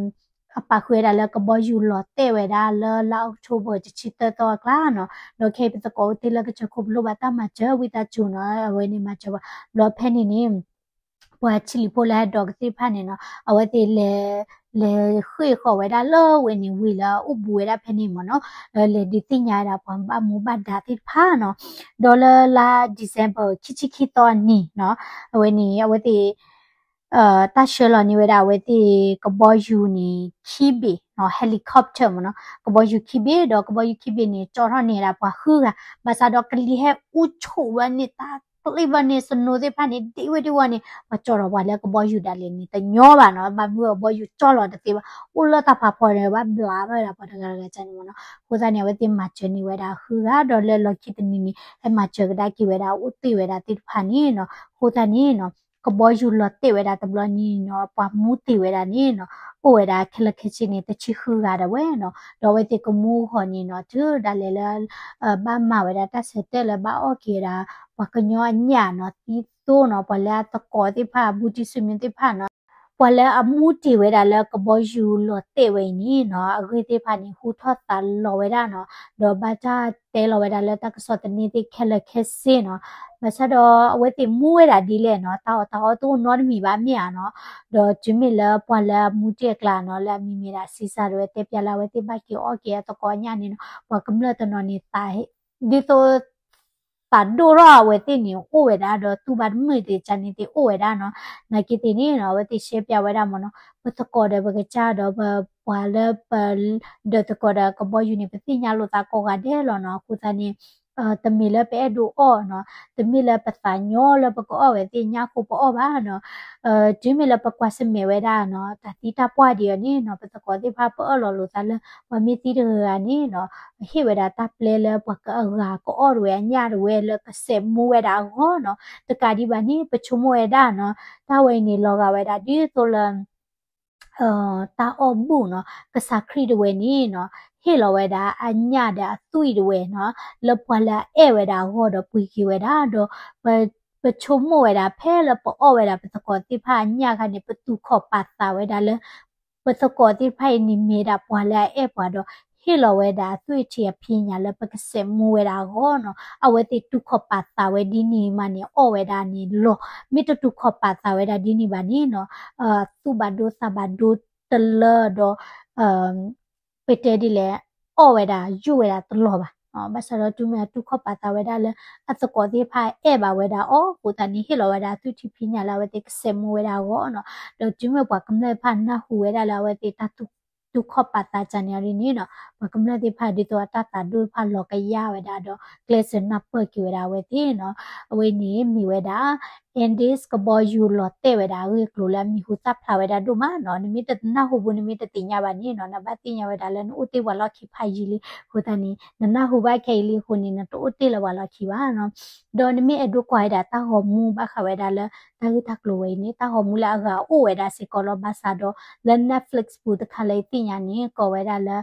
အပာ်ဃုာ်ဝဲဒၣ်လၢကဘီယူၤလီၤတဲာ်ဝဲဒၣ်လၢလါ October တဆံသၢသီအကျါနီၤ. ဒီးခဲအံၤပသကိးအိၣ်တ့ၢ်လၢကစၢၢ်ခိၣ် ပလိၣ်ဘၣ်တၢ်မၤစၢၤ ဝံသးစူၤနီၤ, အဝဲန့ၣ်မၤစၢၤပှၤ. ဘျီဖဲန့ၣ်န့ၣ် ပှၤ Chile ဖိလၢဟဲဒိးကသ့ၣ်တဖၣ်န့ၣ်နီၤ, အဝဲသ့ၣ်လဲၤ လဲၤဃ့ၢ်ဃီၤဝဲဒၣ်လၢဝဲန့ၣ်ဝံၤလၢအအိၣ်ဘူးဝဲဒၣ်ဖဲန့ၣ်မ့ၢ်နီၤ, လဲၤဒုးသ့ၣ်ညါဝဲဒၣ်ပှၤဘၣ်မူဘၣ်ဒါသ့ၣ်တဖၣ်နီၤ. ဒီးလၢလါ December ခံဆံခံသီအနံၤနီၤ, အဝဲန့ၣ် အဝဲသ့ၣ် တၢ်ဆှၢလီၤန့ၢ်ဝဲဒၣ်အဝဲသ့ၣ်ကဘီယူၤန့ၣ် ခံဘ့ၣ်နီၤ, helicopter မ့ၢ်နီၤ, ကဘီယူၤခံဘ့ၣ် ဒီးကဘီယူၤခံဘ့ၣ်န့ၣ် ကၠီထီၣ်န့ၢ်ဝဲဒၣ်ပှၤဃုဂၤ, ဘၣ်ဆၣ်ဒီးကလံၤဟဲအူဆူၣ်ဘျီန့ၣ် တၢ်ချံဘျီန့ၣ် snow သ့ၣ်တဖၣ်န့ၣ် ဒ့ဝဲဒ့ဝဲန့ၣ် ပှၤကၠီထီၣ်ပှၤလၢကဘီယူၤဒၣ်လဲာ်န့ၣ် တညီဘၣ်နီၤ, ဘၣ်မနုၤကဘီယူၤကၠီလီၤတသ့ဘၣ်, အိၣ်လၢတၢ်ဖးဖီန့ၣ် ဘၣ်ဘျးထီၣ်ဝဲဒၣ်ပှၤတဂၤတဂၤန့ၣ်မ့ၢ်နီၤ. အဃိသတးန့ၣ် အဝဲသ့ၣ်မၤစၢၤန့ၢ်ဝဲဒၣ်ဃုဂၤ, ဒီးလၢလီၢ်ခံတနံၤန့ၣ် ဟဲမၤစၢၤကဒါက့ၤဝဲဒၣ် အိၣ်တ့ၢ်ဝဲဒၣ်သ့ၣ်တဖၣ်န့ၣ်နီၤ. အဃိသတးန့ၣ်နီၤ ကဘီယူၤလီၤတဲာ်ဝဲဒၣ်တဘျီန့ၣ်နီၤ ပှၤမူတ့ၢ်ဝဲဒၣ်န့ၣ်နီၤ အိၣ်ဝဲဒၣ်ခဲလၢာ်ခဲဆ့န့ၣ် တဆံဃုဂၤဒၣ်ဝဲနီၤ. ဒီးအဝဲသ့ၣ်ကမူအဂီၢ်န့ၣ်နီၤ တုၤဒၣ်လဲာ်လၢ ဘၣ်မၤဝဲဒၣ်တၢ်ဆၢတဲာ်လၢဘၣ်အီၣ်က့ၤဝဲဒၣ် ပှၤကညီအညၣ်နီၤ သံသိနီၤ ပှၤလၢအသကိးသ့ၣ်တဖၣ် ဘူးတံၢ်စုမ့ၢ်သ့ၣ်တဖၣ်နီၤ ပှၤလၢအမူတ့ၢ်ဝဲဒၣ်လၢကဘီယူၤလီၤတဲာ်ဝဲအံၤန့ၣ်နီၤ အဂ့ၢ်သ့ၣ်တဖၣ်န့ၣ် ဟူထီၣ်သးလီၤဝဲဒၣ်နီၤ ဒီးဘၣ်တၢ်တဲလီၤဝဲဒၣ်လၢတၢ်ကစီၣ်သန့သ့ၣ်ခဲလၢာ်ခဲဆ့နီၤ. ဘၣ်ဆၣ်ဒီးအဝဲသ့ၣ်မူဝဲဒၣ်ဒ်လဲၣ်နီၤ တၢ်အီၣ်တၢ်အီတအိၣ်နီတမံၤဘၣ်မ့ၢ်ဧါနီၤ. ဒီးတုၤမ့ၢ်လၢပှၤလၢအမူတ့ၢ်အကျါနီၤ လၢအမံၤမ့ၢ်ဒၣ် Cesar ဒၣ်ဝဲတဲပျးလၢအဝဲသ့ၣ်ဘၣ်က့ၤအီၣ်က့ၤအသကိးအညၣ်န့ၣ်နီၤ ပှၤကမျၢၢ်တနီၤန့ၣ် ဒ်သိး သးဒိၣ်ထီၣ်အဝဲသ့ၣ်န့ၣ် အိၣ်ဝဲဒၣ်ဒီး တူၢ်ဘၣ်တမုာ်သ့ၣ်ကန့ၣ်သ့ၣ်အိၣ်ဝဲဒၣ်နီၤ. နာ်က့သ့ၣ်န့ၣ်နီၤ အဝဲသ့ၣ်ရှဲပျးဝဲဒၣ်မ့ၢ်နီၤ ပသကိးဒီးပကစၢ်ဒီး ပှၤလၢပ ဒီးသကိးဒီးကဘီယူၤန့ၣ် ပသ့ၣ်ညါလိာ်သးကိးဂၤဒဲးလီၤနီၤ. အဃိသတးန့ၣ် တမ့ၢ်လၢပအဲၣ်ဒိးအီၣ်နီၤ တမ့ၢ်လၢပသးညီလၢပကအီၣ်ဝဲသ့ၣ်ညၣ်အဃိပအီၣ်ဘၣ်နီၤ. တုၤမ့ၢ်လၢပကွၢ်ဆၢၣ်မဲာ်ဝဲဒၣ်နီၤ တၢ်သံတၢ်ပှၢ်ဒံးအီၤန့ၣ်နီၤ ပသကိးသ့ၣ်တဖၣ်ပအၢၣ်လီၤလိာ်သးလၢ ပှၤမ့ၢ်သံတဂၤဂၤန့ၣ်နီၤ ဟ့ၣ်ဝဲဒၣ်တၢ်ပျဲလၢပှၤကအဂၤကအီၣ်တဝဲအညၣ်တဝဲလၢကစဲးမူဝဲဒၣ်အဂီၢ်နီၤ. တကးဒံးဘၣ်န့ၣ် ပဆိကမိၣ်ဝဲဒၣ်နီၤ တၢ်ဝဲအံၤန့ၣ် လီၤဂာ်ဝဲဒၣ်ဒ်သိးလၢ တၢ်အီၣ်ဘူၣ်နီၤ ကစၢ်ခရံာ်တဝဲန့ၣ်နီၤ ဟ့ၣ်လီၤဝဲဒၣ်အညၣ်ဒီးအသွံၣ်တဝဲနီၤ လၢပှၤလၢအအဲၣ်ဝဲဒၣ်အဂီၢ်ဒီးပှ့ၤက့ၤဝဲဒၣ်ဒီး ပ ပဆိကမိၣ်ဝဲဒၣ်ဖဲလၢပအီၣ်ဝဲဒၣ်ပသကိးသ့ၣ်တဖၣ်အညၣ်အခါန့ၣ် ပတူၢ်ခီၣ်ပာ်သးဝဲဒၣ်လၢ ပသကိးသ့ၣ်တဖၣ်အံၤန့ၣ်မ့ၢ်ဒၣ်ပှၤလၢအအဲၣ်ပှၤဒီး ဟ့ၣ်လီၤဝဲဒၣ်အသွံၣ်ထံအဖံးညၣ်လၢပကစဲးမူဝဲဒၣ်အဂီၢ်နီၤ. အဝဲသ့ၣ်တူၢ်ခီၣ်ပာ်သးဝဲဒ်န့ၣ်မးန့ၣ် အီၣ်ဝဲဒၣ်န့ၣ်လီၤ. မ့ၢ်တတူၢ်ခီၣ်ပာ်သးဝဲဒၣ်ဒ်န့ၣ်ဘၣ်န့ၣ်နီၤ သူၣ်ဘၣ်ဒိသးဘၣ်ဒိတလၢဒီး ပတဲဒ်လဲၣ် အီၣ်ဝဲဒၣ်ယိၣ်ဝဲဒၣ်တလီၤဘၣ်. ဘၣ်ဆၣ်ဒီးတုၤမ့ၢ်အတူၢ်ခီၣ်ပာ်သးဝဲဒၣ်လၢ အသကိးသ့ၣ်တဖၣ်အဲၣ်ဘၣ်ဝဲဒၣ်အီၤအဃိသတးန့ၣ် ဟ့ၣ်လီၤဝဲဒၣ်အသွံၣ်ထံဖံးညၣ်လၢအဝဲသ့ၣ်ကစဲးမူဝဲဒၣ်အဂီၢ်နီၤ. ဒီးတုၤမ့ၢ်ပှၤကမျၢၢ်သ့ၣ်တဖၣ်နၢ်ဟူဝဲဒၣ်လၢအဝဲသ့ၣ်တၢ်တူၢ်ခီၣ်ပာ်သးန့ၣ်အီၤဒ်န့ၣ်နီၤ ပှၤကမျၢၢ်သ့ၣ်တဖၣ်ဒ်သိးအတၢ်သးဒိၣ်တဖၣ်လီၤကယၢ်ဝဲဒၣ်ဒီး ကျဲးစၢးနၢ်ပၢၢ်က့ၤဝဲဒၣ်အဝဲသ့ၣ်နီၤ. အဝဲန့ၣ်မ့ၢ်ဝဲဒၣ် Andes ကဘီယူၤလီၤတဲာ်ဝဲဒၣ်အဂ့ၢ်အကျိၤလၢအမံၤဟူသၣ်ဖျါဝဲဒၣ်ဒိၣ်မးနီၤ. နမ့ၢ်တနၢ်ဟူဘၣ် နမ့ၢ်တသ့ၣ်ညါဘၣ်န့ၣ်နီၤ နဘၣ်သ့ၣ်ညါဝဲဒၣ်လၢနအိၣ်တ့ၢ်ပှၤလီၢ်ခံဖးယံာ်လံအဃိသတးန့ၣ် နနၢ်ဟူဘၣ်ခဲအံၤလံအဃိန့ၣ် နတအိၣ်တ့ၢ်လၢပှၤလီၢ်ခံဘၣ်နီၤ. ဒီးနမ့ၢ်အဲၣ်ဒိးကွၢ်ဝဲဒၣ်တၢ်ဂီၤမူဘၣ်ဃးဝဲဒၣ်လၢ တၢ်ဂ့ၢ်တၢ်ကျိၤဝဲအံၤန့ၣ် တၢ်ဂီၤမူလၢအဂၤအိၣ်ဝဲဒၣ်စ့ၢ်ကီးလီၤ. ဘၣ်ဆၣ်ဒီးလၢ Netflix ပူၤတခါလၢယသ့ၣ်ညါန့ၣ် ကိးဝဲဒၣ်လၢ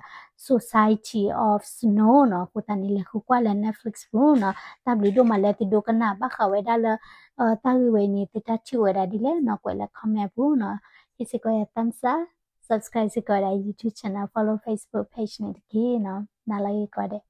Society of Snow နီၤ. အဃိသတးန့ၣ် လဲၤဃုကွၢ်လၢ Netflix ပူၤနီၤ. တၢ်ဘျုးဒိၣ်မးလၢသုဒိကနၣ်ဘၣ်ဃးဝဲဒၣ်လၢ တၢ်ဂ့ၢ်ဝဲအံၤန့ၣ် သုတၢ်ထံၣ်ဝဲဒၣ်ဒ်လဲၣ်နီၤ ကွဲးလၢ comment ပူၤနီၤ. hit စ့ၢ်ကီးယၤ thumbs up, subscribe စ့ၢ်ကီးဝဲဒၣ် YouTube channel, follow Facebook page န့ၣ်တက့ၢ်နီၤ. နၤလၢဂ့ၤကိးဂၤဒဲး.